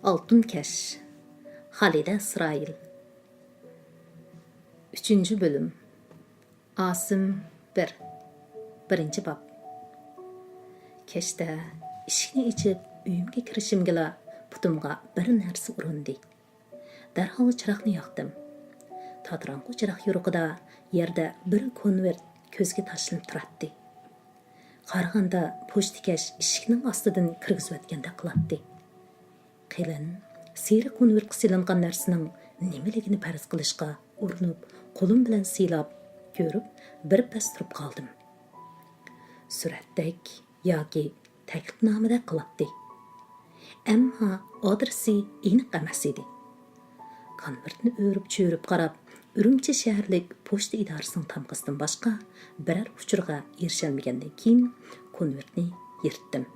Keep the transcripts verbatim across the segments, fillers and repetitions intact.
ئالتۇن كەش، خالىدە ئىسرائىل. ئۈچىنچى بۆلۈم. ئاسىم بىر. بىرىنچى باب. كەچتە ئىشىكنى ئېچىپ، ئۆيۈمگە كىرىشىمگىلا پۇتۇمغا بىر نەرسە ئۇرۇندى. دەرھال چىراغنى ياقتىم. تاتىراڭغۇ چىراغ يورۇقىدا يەردە بىر كونۋېرت كۆزگە تاشلىنىپ تۇراتتى. قارىغاندا پوچتىكەش ئىشىكنىڭ ئاستىدىن كىرگۈزۈۋەتكەندەك قىلاتتى. قېلىن، سېرىق كونۋېرتقا سېلىنغان نەرسىنىڭ نېمىلىكىنى پەرەز قىلىشقا ئۇرۇنۇپ، قولۇم بىلەن سىيلاپ كۆرۈپ، بىر پەس تۇرۇپ قالدىم. سۈرەتتەك ياكى تەكلىپنامىدەك قىلاتتى. ئەمما ئادرېسى ئېنىق ئەمەس ئىدى. كونۋېرتنى ئۆرۈپ-چۆرۈپ قاراپ، ئۈرۈمچى شەھەرلىك پوچتا ئىدارىسىنىڭ تامغىسىدىن باشقا بىرەر ئۇچۇرغا ئېرىشەلمىگەندىن كېيىن، كونۋېرتنى يىرتتىم.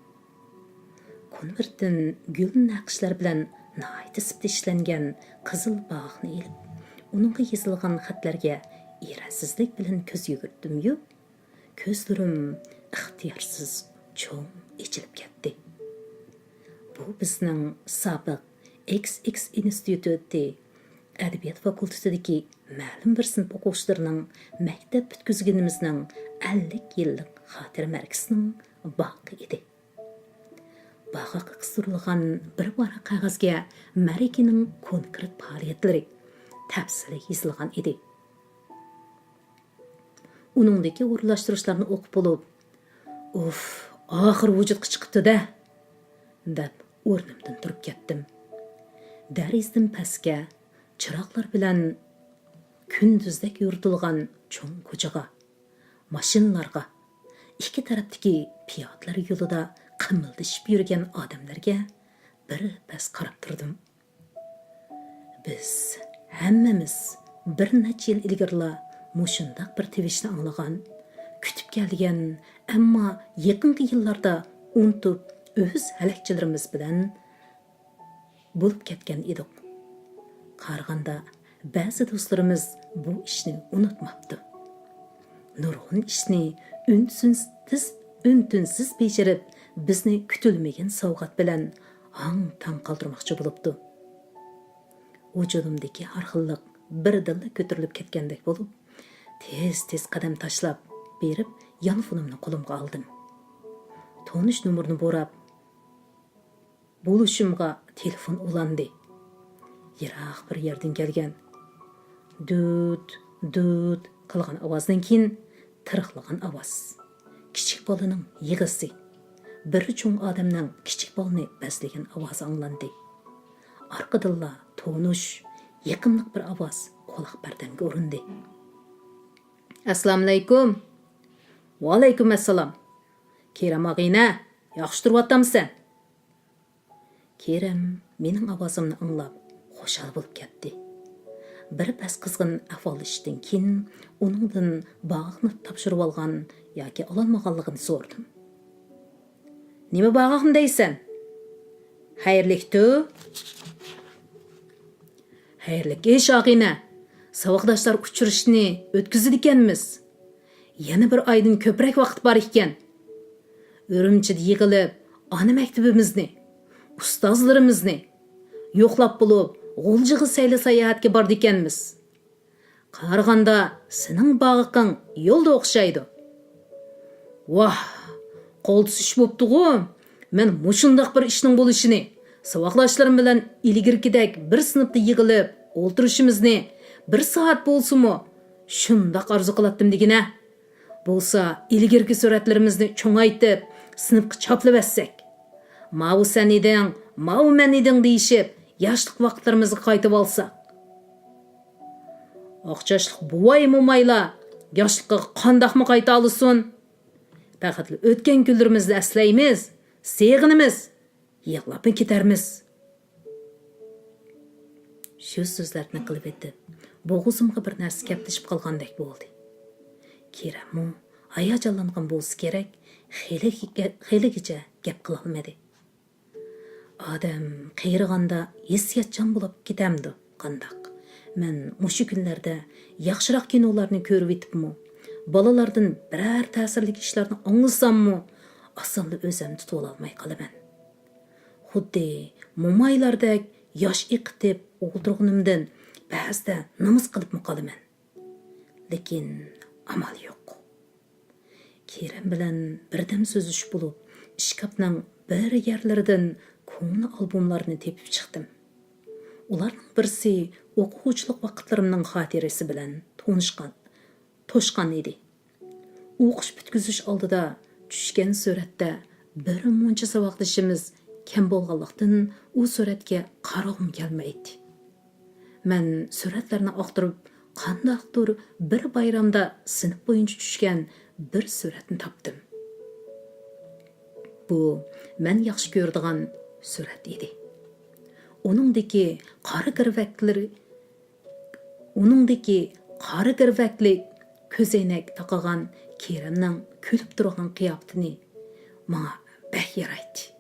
كونۋېرتتىن گۈل نەقىشلەر بىلەن ناھايىتى سىپتا ئىشلەنگەن قىزىل باغاقنى ئېلىپ، ئۇنىڭغا يېزىلغان خەتلەرگە ئىرادىسىزلىك بىلەن كۆز يۈگۈرتتۈميۇ، كۆزلىرىم ئىختىيارسىز چوڭ ئېچىلىپ كەتتى. بۇ بىزنىڭ سابىق ئېكس ئېكس ئىنستىتۇتى ئەدەبىيات فاكۇلتېتىدىكى مەلۇم بىر سىنىپ ئوقۇغۇچىلىرىنىڭ مەكتەپ پۈتكۈزگىنىمىزنىڭ ئەللىك يىللىق خاتىرە مەرىكىسىنىڭ باغى ئىدى. باغاققا قىستۇرۇلغان بىر ۋاراق قەغەزگە مەرىكىنىڭ كونكرېت پائالىيەتلىرى تەپسىلىي يېزىلغان ئىدى. ئۇنىڭدىكى ئورۇنلاشتۇرۇشلارنى ئوقۇپ بولۇپ، «ئۇف، ئاخىرى ۋۇجۇدقا چىقىپتۇ-دە!» دەپ ئورنۇمدىن تۇرۇپ كەتتىم. دېرىزىدىن پەسكە، چىراغلار بىلەن كۈندۈزدەك يورۇتۇلغان چوڭ كوچىغا، ماشىنىلارغا، ئىككى تەرەپتىكى پىيادىلەر يولىدا قىمىلدىشىپ يۈرگەن ئادەملەرگە بىر پەس قاراپ تۇردۇم. بىز ھەممىمىز بىر نەچچە يىل ئىلگىرىلا مۇشۇنداق بىر تىۋىشنى ئاڭلىغان، كۈتۈپ كەلگەن، ئەمما يېقىنقى يىللاردا ئۇنتۇپ، ئۆز ھەلەكچىلىرىمىز بىلەن بولۇپ كەتكەن ئىدۇق. قارىغاندا، بەزى دوستلىرىمىز بۇ ئىشنى ئۇنتۇماپتۇ. نۇرغۇن ئىشنى ئۈن-تىنسىز، ئۈن-تىنسىز بېجىرىپ، بىزنى كۈتۈلمىگەن سوۋغات بىلەن ھاڭ-تاڭ قالدۇرماقچى بولۇپتۇ. ۋۇجۇدۇمدىكى ھەر خىللىق بىردىنلا كۆتۈرۈلۈپ كەتكەندەك بولۇپ، تېز-تېز قەدەم تاشلاپ بېرىپ، يانفونۇمنى قولۇمغا ئالدىم. تونۇش نومۇرنى بوراپ، بولۇشۇمغا تېلېفون ئۇلاندى. يىراق بىر يەردىن كەلگەن دۇت، دۇت قىلغان ئاۋازدىن كېيىن تىرىقلىغان ئاۋاز. كىچىك بالىنىڭ يىغىسى. بىر چوڭ ئادەمنىڭ كىچىك بالىنى بەزلىگەن ئاۋازى ئاڭلاندى. ئارقىدىنلا تونۇش، يېقىملىق بىر ئاۋاز قۇلاق پەردەمگە ئۇرۇندى. ئەسسالامۇئەلەيكۇم. ۋەئەلەيكۇم ئەسسالام. كېرەم ئاغىنە، ياخشى تۇرۇۋاتامسەن؟ كېرەم مېنىڭ ئاۋازىمنى ئاڭلاپ، خۇشال بولۇپ كەتتى. بىر پەس قىزغىن ئەھۋاللىشىشتىن كېيىن، ئۇنىڭدىن باغاقنى تاپشۇرۇۋالغان ياكى ئالالمىغانلىقىنى سورىدىم. نېمە باغاقنى دەيسەن؟ خەيرلىكتۇ؟ خەيرلىك ئىش، ئاغىنە. ساۋاقداشلار ئۇچرىشىشنى ئۆتكۈزىدىكەنمىز. يەنە بىر ئايدىن كۆپرەك ۋاقىت بار ئىكەن. ئۈرۈمچىدە يىغىلىپ، ئانا مەكتىپىمىزنى، ئۇستازلىرىمىزنى يوقلاپ بولۇپ، غۇلجىغا سەيلە ساياھەتكە بارىدىكەنمىز. قارىغاندا سېنىڭ باغىقىڭ يولدا ئوخشايدۇ. ۋاھ، قول تۇتۇش بوپتىغۇ! مەن مۇشۇنداق بىر ئىشنىڭ بولۇشىنى، ساۋاقداشلىرىم بىلەن ئىلگىرىكىدەك بىر سىنىپتا يىغىلىپ ئولتۇرۇشىمىزنى بىر سائەت بولسىمۇ شۇنداق ئارزۇ قىلاتتىم دېگىنە. بولسا ئىلگىرىكى سۈرەتلىرىمىزنى چوڭايتىپ، سىنىپقا چاپلىۋەتسەك. ماۋۇ سەن ئىدىڭ، ماۋۇ مەن ئىدىڭ دېيىشىپ، ياشلىق ۋاقىتلىرىمىزغا قايتىۋالساق. ئاقچاچلىق بوۋاي-مومايلار ياشلىقىغا قانداقمۇ قايتالىسۇن؟ پەقەتلا ئۆتكەن كۈنلىرىمىزنى ئەسلەيمىز، سېغىنىمىز، يىغلاپمۇ كېتەرمىز. شۇ سۆزلەرنى قىلىۋېتىپ، بوغۇزۇمغا بىر نەرسە كەپلىشىپ قالغاندەك بولدى. كېرەممۇ ھاياجانلانغان بولسا كېرەك، خېلى، خېلىگىچە گەپ قىلالمىدى. ئادەم قېرىغاندا ھېسسىياتچان بولۇپ كېتەمدۇ قانداق؟ مەن مۇشۇ كۈنلەردە ياخشىراق كىنولارنى كۆرۈۋېتىپمۇ، بالىلاردىن بىرەر تەسىرلىك ئىشلارنى ئاڭلىساممۇ، ئاسانلا ئۆزۈمنى تۇتۇۋالالماي قالىمەن. خۇددى مومايلاردەك ياش ئېقىتىپ ئولتۇرغىنىمدىن بەزىدە نومۇس قىلىپمۇ قالىمەن. لېكىن ئامال يوق. كېرەم بىلەن بىردەم سۆزلىشىپ بولۇپ، ئىشكاپنىڭ بىر يەرلىرىدىن كونا ئالبوملارنى تېپىپ چىقتىم. ئۇلارنىڭ بىرسى ئوقۇغۇچىلىق ۋاقىتلىرىمنىڭ خاتىرىسى بىلەن تونۇشقان، توشقان ئىدى. ئوقۇش پۈتكۈزۈش ئالدىدا چۈشكەن سۈرەتتە بىر مۇنچە ساۋاقدىشىمىز كەم بولغانلىقتىن، ئۇ سۈرەتكە قارىغۇم كەلمەيتتى. مەن سۈرەتلەرنى ئاختۇرۇپ، قانداقتۇر بىر بايرامدا سىنىپ بويىچە چۈشكەن بىر سۈرەتنى تاپتىم. بۇ مەن ياخشى كۆرىدىغان سۈرەت ئىدى. ئۇنىڭدىكى قارا گىرۋەكلىرى، ئۇنىڭدىكى قارا گىرۋەكلىك كۆزەينەك تاقىغان كېرەمنىڭ كۈلۈپ تۇرغان قىياپىتىنى ماڭا بەك يارايتتى.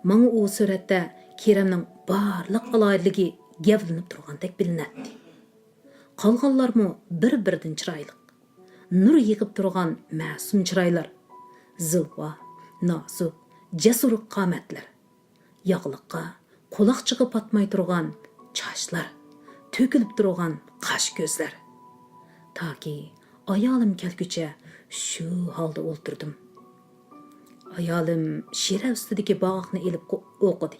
ماڭا ئۇ سۈرەتتە كېرەمنىڭ بارلىق ئالاھىدىلىكى گەۋدىلىنىپ تۇرغاندەك بىلىنەتتى. قالغانلارمۇ بىر-بىرىدىن چىرايلىق، نۇر يېغىپ تۇرغان مەسۇم چىرايلار، زىلۋا، نازۇك، جەسۇر قامەتلەر، ياغلىققا، قۇلاقچىغا پاتماي تۇرغان چاچلار، تۆكۈلۈپ تۇرغان قاش-كۆزلەر. تاكى ئايالىم كەلگۈچە شۇ ھالدا ئولتۇردۇم. ئايالىم شىرە ئۈستىدىكى باغاقنى ئېلىپ قو-، ئوقۇدى.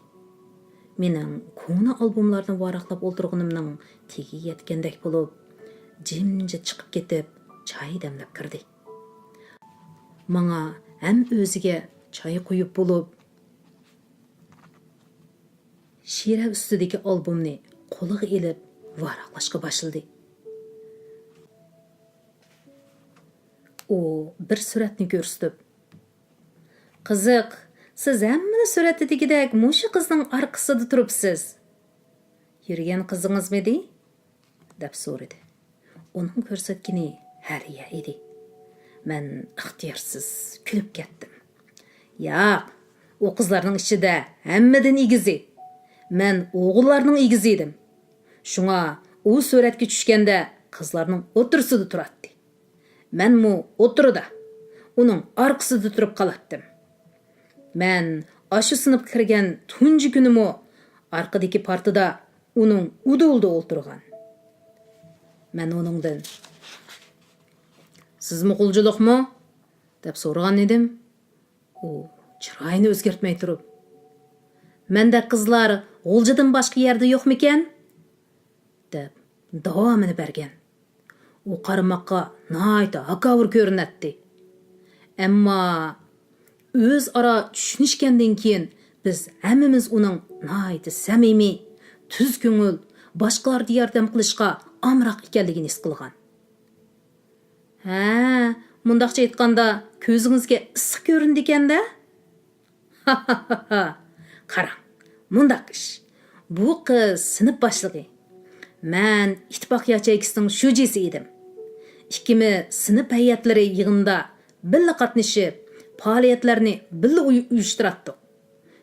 مېنىڭ كونا ئالبوملارنى ۋاراقلاپ ئولتۇرغىنىمنىڭ تېگى يەتكەندەك بولۇپ، جىمجىت چىقىپ كېتىپ، چاي دەملەپ كىردى. ماڭا ھەم ئۆزىگە چاي قۇيۇپ بولۇپ، شىرە ئۈستىدىكى ئالبومنى قولىغا ئېلىپ، ۋاراقلاشقا باشلىدى. ئۇ بىر سۈرەتنى كۆرسىتىپ، «قىزىق، سىز ھەممىلا سۈرەتتە دېگۈدەك مۇشۇ قىزنىڭ ئارقىسىدا تۇرۇپسىز. يۈرگەن قىزىڭىزمىدى؟» دەپ سورىدى. ئۇنىڭ كۆرسەتكىنى ھەرىيە ئىدى. مەن ئىختىيارسىز كۈلۈپ كەتتىم. «ياق، ئۇ قىزلارنىڭ ئىچىدە ھەممىدىن ئېگىزى. مەن ئوغۇللارنىڭ ئېگىزى ئىدىم. شۇڭا ئۇ سۈرەتكە چۈشكەندە قىزلارنىڭ ئوتتۇرىسىدا تۇراتتى. مەنمۇ ئوتتۇرىدا، ئۇنىڭ ئارقىسىدا تۇرۇپ قالاتتىم. مەن ئاشۇ سىنىپقا كىرگەن تۇنجى كۈنىمۇ ئارقىدىكى پارتىدا ئۇنىڭ ئۇدۇلىدا ئولتۇرغان.» مەن ئۇنىڭدىن، «سىزمۇ غۇلجىلىقمۇ؟» دەپ سورىغان ئىدىم. ئۇ چىرايىنى ئۆزگەرتمەي تۇرۇپ، «مەندەك قىزلار غۇلجىدىن باشقا يەردە يوقمىكەن؟» دەپ داۋامىنى بەرگەن. ئۇ قارىماققا ناھايىتى ھاكاۋۇر كۆرۈنەتتى. ئەمما ئۆزئارا چۈشىنىشكەندىن كېيىن، بىز ھەممىمىز ئۇنىڭ ناھايىتى سەمىمىي، تۈز كۆڭۈل، باشقىلارغا ياردەم قىلىشقا ئامراق ئىكەنلىكىنى ھېس قىلغان. «ھە، مۇنداقچە ئېيتقاندا، كۆزىڭىزگە ئىسسىق كۆرۈنىدىكەن-دە؟» قاراڭ، مۇنداق ئىش. بۇ قىز سىنىپ باشلىقى. مەن ئىتتىپاق ياچېيكىسىنىڭ شۇجىسى ئىدىم. ئىككىمىز سىنىپ ھەيئەتلىرى يىغىنىدا بىللە قاتنىشىپ، پائالىيەتلەرنى بىللە ئۇي-، ئۇيۇشتۇراتتۇق.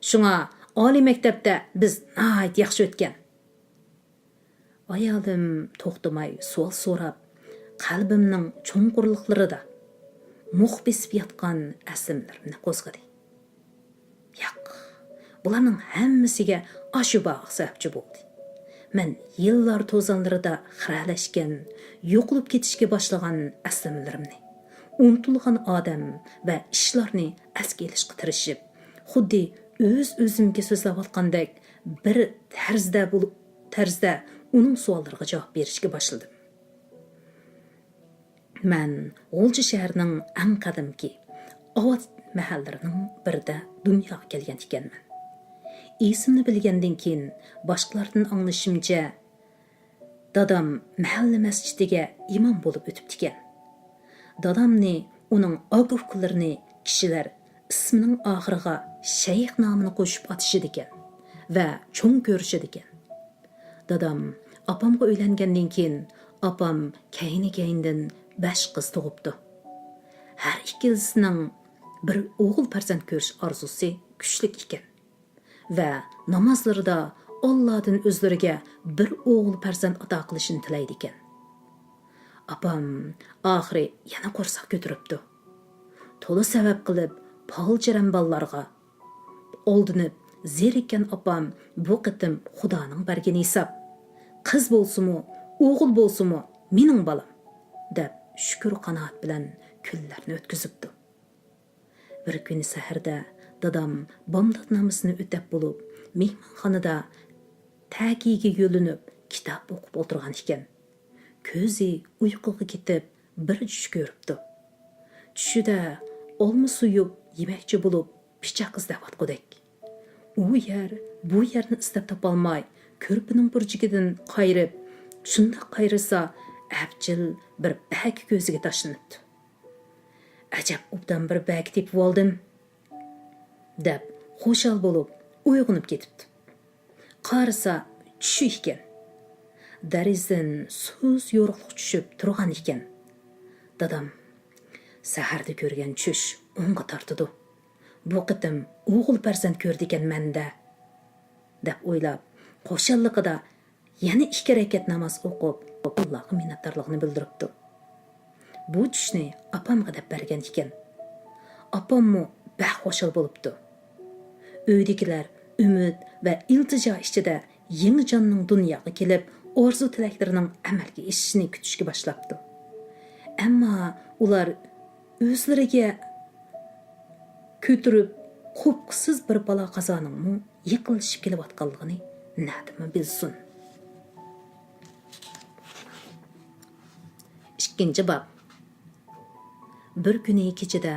شۇڭا ئالىي مەكتەپتە بىز ناھايىتى ياخشى ئۆتكەن. ئايالىم توختىماي سوئال سوراپ، قەلبىمنىڭ چوڭقۇرلۇقلىرىدا مۇخ بېسىپ ياتقان ئەسلىمىلىرىمنى قوزغىدى. ياق، بۇلارنىڭ ھەممىسىگە ئاشۇ باغاق سەۋەبچى بولدى. مەن يىللار توزانلىرىدا خىرەلەشكەن، يوقىلىپ كېتىشكە باشلىغان ئەسلىمىلىرىمنى، ئۇنتۇلغان ئادەم ۋە ئىشلارنى ئەسكە ئېلىشقا تىرىشىپ، خۇددى ئۆز-ئۆزۈمگە سۆزلەۋاتقاندەك بىر تەرزدە بولۇپ، تەرزدە ئۇنىڭ سوئاللىرىغا جاۋاب بېرىشكە باشلىدىم. مەن غۇلجا شەھىرىنىڭ ئەڭ قەدىمكى ئاۋات مەھەللىرىنىڭ بىرىدە دۇنياغا كەلگەن ئىكەنمەن. ئېسىمنى بىلگەندىن كېيىن، باشقىلاردىن ئاڭلىشىمچە، دادام مەھەللە مەسچىتىگە ئىمام بولۇپ ئۆتۈپتىكەن. دادامنى، ئۇنىڭ ئاكا-ئۇكىلىرىنى كىشىلەر ئىسمىنىڭ ئاخىرىغا شەيخ نامىنى قوشۇپ ئاتىشىدىكەن ۋە چوڭ كۆرۈشىدىكەن. دادام ئاپامغا ئۆيلەنگەندىن كېيىن، ئاپام كەينى-كەينىدىن بەش قىز تۇغۇپتۇ. ھەر ئىككىلىسىنىڭ بىر ئوغۇل پەرزەنت كۆرۈش ئارزۇسى كۈچلۈك ئىكەن ۋە نامازلىرىدا ئاللادىن ئۆزلىرىگە بىر ئوغۇل پەرزەنت ئاتا قىلىشىنى تىلەيدىكەن. ئاپام ئاخىرى يەنە قورساق كۆتۈرۈپتۇ. تولا سەۋەب قىلىپ، پالچىرەم بالىلارغا ئالدىنىپ، زېرىككەن ئاپام بۇ قېتىم خۇدانىڭ بەرگىنى ھېساب. قىز بولسىمۇ، ئوغۇل بولسىمۇ مېنىڭ بالام، دەپ شۈكۈر قانائەت بىلەن كۈنلەرنى ئۆتكۈزۈپتۇ. بىر كۈنى سەھەردە دادام بامدات نامىزىنى ئۆتەپ بولۇپ، مېھمانخانىدا تەكىيىگە يۆلىنىپ كىتاب ئوقۇپ ئولتۇرغان ئىكەن. كۆزى ئۇيقۇغا كېتىپ، بىر چۈش كۆرۈپتۇ. چۈشىدە ئالما سويۇپ يېمەكچى بولۇپ، پىچاق ئىزدەۋاتقۇدەك. ئۇ يەر، بۇ يەرنى ئىزدەپ تاپالماي، كۆرپىنىڭ بۇرجىكىدىن قايرىپ، شۇنداق قايرىسا، ئەپچىل بىر بەگە كۆزىگە تاشلىنىپتۇ. «ئەجەب ئوبدان بىر بەگ تېپىۋالدىم!» دەپ خۇشال بولۇپ ئويغىنىپ كېتىپتۇ. قارىسا، چۈشى ئىكەن. دېرىزىدىن سۇس يورۇقلۇق چۈشۈپ تۇرغان ئىكەن. دادام، «سەھەردە كۆرگەن چۈش ئوڭغا تارتىدۇ. بۇ قېتىم ئوغۇل پەرزەنت كۆردىكەنمەن-دە» دەپ ئويلاپ، خۇشاللىقىدا يەنە ئىككى رەكەت ناماز ئوقۇپ، ئاللاغا مىننەتدارلىقىنى بىلدۈرۈپتۇ. بۇ چۈشنى ئاپامغا دەپ بەرگەن ئىكەن. ئاپاممۇ بەك خۇشال بولۇپتۇ. ئۆيدىكىلەر ئۈمىد ۋە ئىلتىجا ئىچىدە يېڭى جاننىڭ دۇنياغا كېلىپ، ئارزۇ-تىلەكلىرىنىڭ ئەمەلگە ئېشىشىنى كۈتۈشكە باشلاپتۇ. ئەمما ئۇلار ئۆزلىرىگە كۆتۈرۈپ، قوپقۇسىز بىر بالا-قازانىڭمۇ يېقىنلىشىپ كېلىۋاتقانلىقىنى نەدىمۇ بىلسۇن؟ ئىككىنچى باب. بىر كۈنى كېچىدە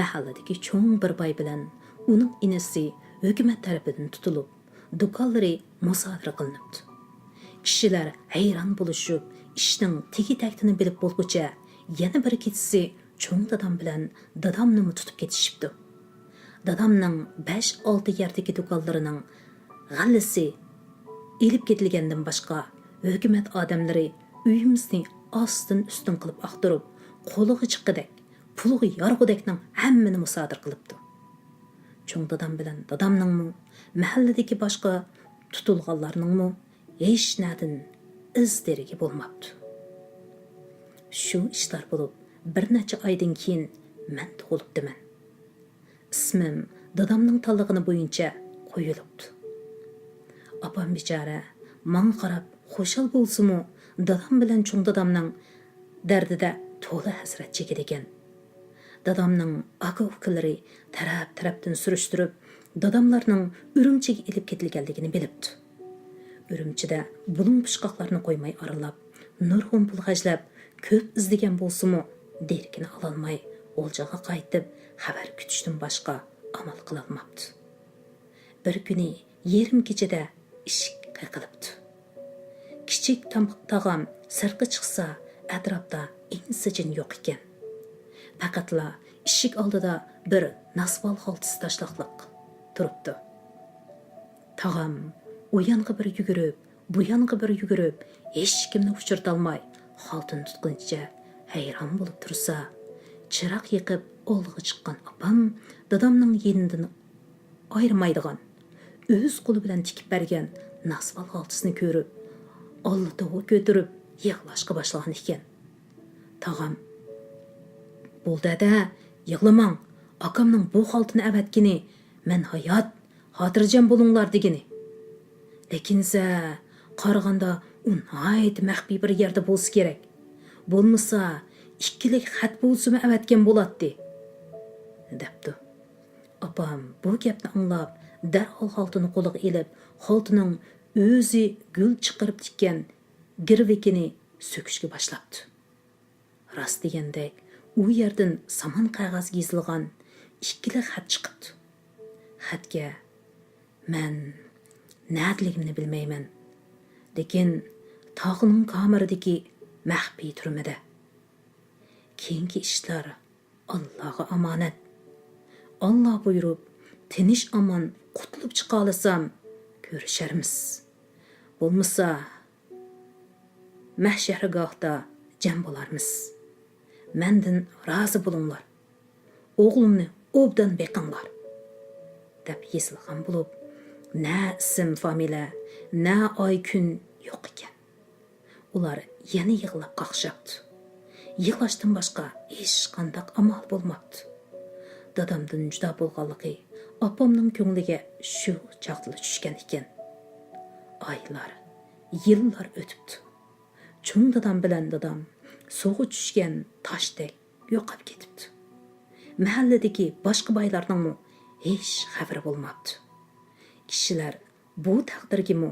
مەھەللىدىكى چوڭ بىر باي بىلەن ئۇنىڭ ئىنىسى ھۆكۈمەت تەرىپىدىن تۇتۇلۇپ، دۇكانلىرى مۇسادىرە قىلىنىپتۇ. كىشىلەر ھەيران بولۇشۇپ، ئىشنىڭ تېگى-تەكتىنى بىلىپ بولغۇچە، يەنە بىر كېچىسى چوڭ دادام بىلەن دادامنىمۇ تۇتۇپ كېتىشىپتۇ. دادامنىڭ بەش-ئالتە يەردىكى دۇكانلىرىنىڭ غەللىسى ئېلىپ كېتىلگەندىن باشقا، ھۆكۈمەت ئادەملىرى ئۆيىمىزنى ئاستىن-ئۈستۈن قىلىپ ئاختۇرۇپ، قولىغا چىققۇدەك، پۇلىغا يارىغۇدەكنىڭ ھەممىنى مۇسادىرە قىلىپتۇ. چوڭ دادام بىلەن دادامنىڭمۇ، مەھەللىدىكى باشقا تۇتۇلغانلارنىڭمۇ ھېچنەدىن ئىز-دېرىكى بولماپتۇ. شۇ ئىشلار بولۇپ، بىر نەچچە ئايدىن كېيىن مەن تۇغۇلۇپتىمەن. ئىسمىم دادامنىڭ تاللىغىنى بويىچە قويۇلۇپتۇ. ئاپام بىچارە ماڭا قاراپ خۇشال بولسىمۇ، دادام بىلەن چوڭ دادامنىڭ دەردىدە تولا ھەسرەت چېكىدىكەن. دادامنىڭ ئاكا-ئۇكىلىرى تەرەپ-تەرەپتىن سۈرۈشتۈرۈپ، داداملارنىڭ ئۈرۈمچىگە ئېلىپ كېتىلگەنلىكىنى بىلىپتۇ. ئۈرۈمچىدە بۇلۇڭ-پۇچقاقلارنى قويماي ئارىلاپ، نۇرغۇن پۇل خەجلەپ، كۆپ ئىزدىگەن بولسىمۇ، دېرىكىنى ئالالماي، ئولجىغا قايتىپ، خەۋەر كۈتۈشتىن باشقا ئامال قىلالماپتۇ. بىر كۈنى يېرىم كېچىدە ئىشىك قېقىلىپتۇ. كىچىك تام-، تاغام سىرتقا چىقسا، ئەتراپتا ئىنسىجىن يوق ئىكەن. پەقەتلا ئىشىك ئالدىدا بىر ناسۋال خالتىسى تاشلاقلىق تۇرۇپتۇ. تاغام ئۇ يانغا بىر يۈگۈرۈپ، بۇ يانغا بىر يۈگۈرۈپ، ھېچكىمنى ئۇچرىتالماي، خالتىنى تۇتقىنىچە ھەيران بولۇپ تۇرسا، چىراغ يېقىپ ئالدىغا چىققان ئاپام دادامنىڭ يېنىدىن ئايرىمايدىغان، ئۆز قولى بىلەن تىكىپ بەرگەن ناسۋال خالتىسىنى كۆرۈپ، ئاللا توۋا كۆتۈرۈپ يىغلاشقا باشلىغان ئىكەن. تاغام، «بولدى ھەدە، يىغلىماڭ، ئاكامنىڭ بۇ خالتىنى ئەۋەتكىنى مەن ھايات، خاتىرجەم بولۇڭلار دېگىنى. لېكىنسە، قارىغاندا ئۇ ناھايىتى مەخپىي بىر يەردە بولسا كېرەك. بولمىسا، ئىككىلىك خەت بولسىمۇ ئەۋەتكەن بولاتتى» دەپتۇ. ئاپام بۇ گەپنى ئاڭلاپ، دەرھال خالتىنى قولىغا ئېلىپ، خالتىنىڭ ئۆزى گۈل چىقىرىپ تىككەن گىرۋىكىنى سۆكۈشكە باشلاپتۇ. راست دېگەندەك، ئۇ يەردىن سامان قەغەزگە يېزىلغان ئىككىلىك خەت چىقىپتۇ. خەتكە، «مەن نەدىلىكىمنى بىلمەيمەن، لېكىن تاغنىڭ كامىرىدىكى مەخپىي تۈرمىدە. كېيىنكى ئىشلار ئاللاغا ئامانەت. ئاللا بۇيرۇپ، تىنچ-ئامان قۇتۇلۇپ چىقالىسام، كۆرۈشەرمىز. بولمىسا، مەھشەرگاھتا جەم بولارمىز. مەندىن رازى بولۇڭلار. ئوغلۇمنى ئوبدان بېقىڭلار» دەپ يېزىلغان بولۇپ، نە ئىسىم-فامىلە، نە ئاي-كۈن يوق ئىكەن. ئۇلار يەنە يىغلاپ قاقشاپتۇ. يىغلاشتىن باشقا ھېچقانداق ئامال بولماپتۇ. دادامدىن جۇدا بولغانلىقى، ئاپامنىڭ كۆڭلىگە شۇ چاغدىلا چۈشكەن ئىكەن. ئايلار، يىللار ئۆتۈپتۇ. چوڭ دادام بىلەن دادام سۇغا چۈشكەن تاشتەك يوقاپ كېتىپتۇ. مەھەللىدىكى باشقا بايلارنىڭمۇ ھېچ خەۋىرى بولماپتۇ. كىشىلەر بۇ تەقدىرگىمۇ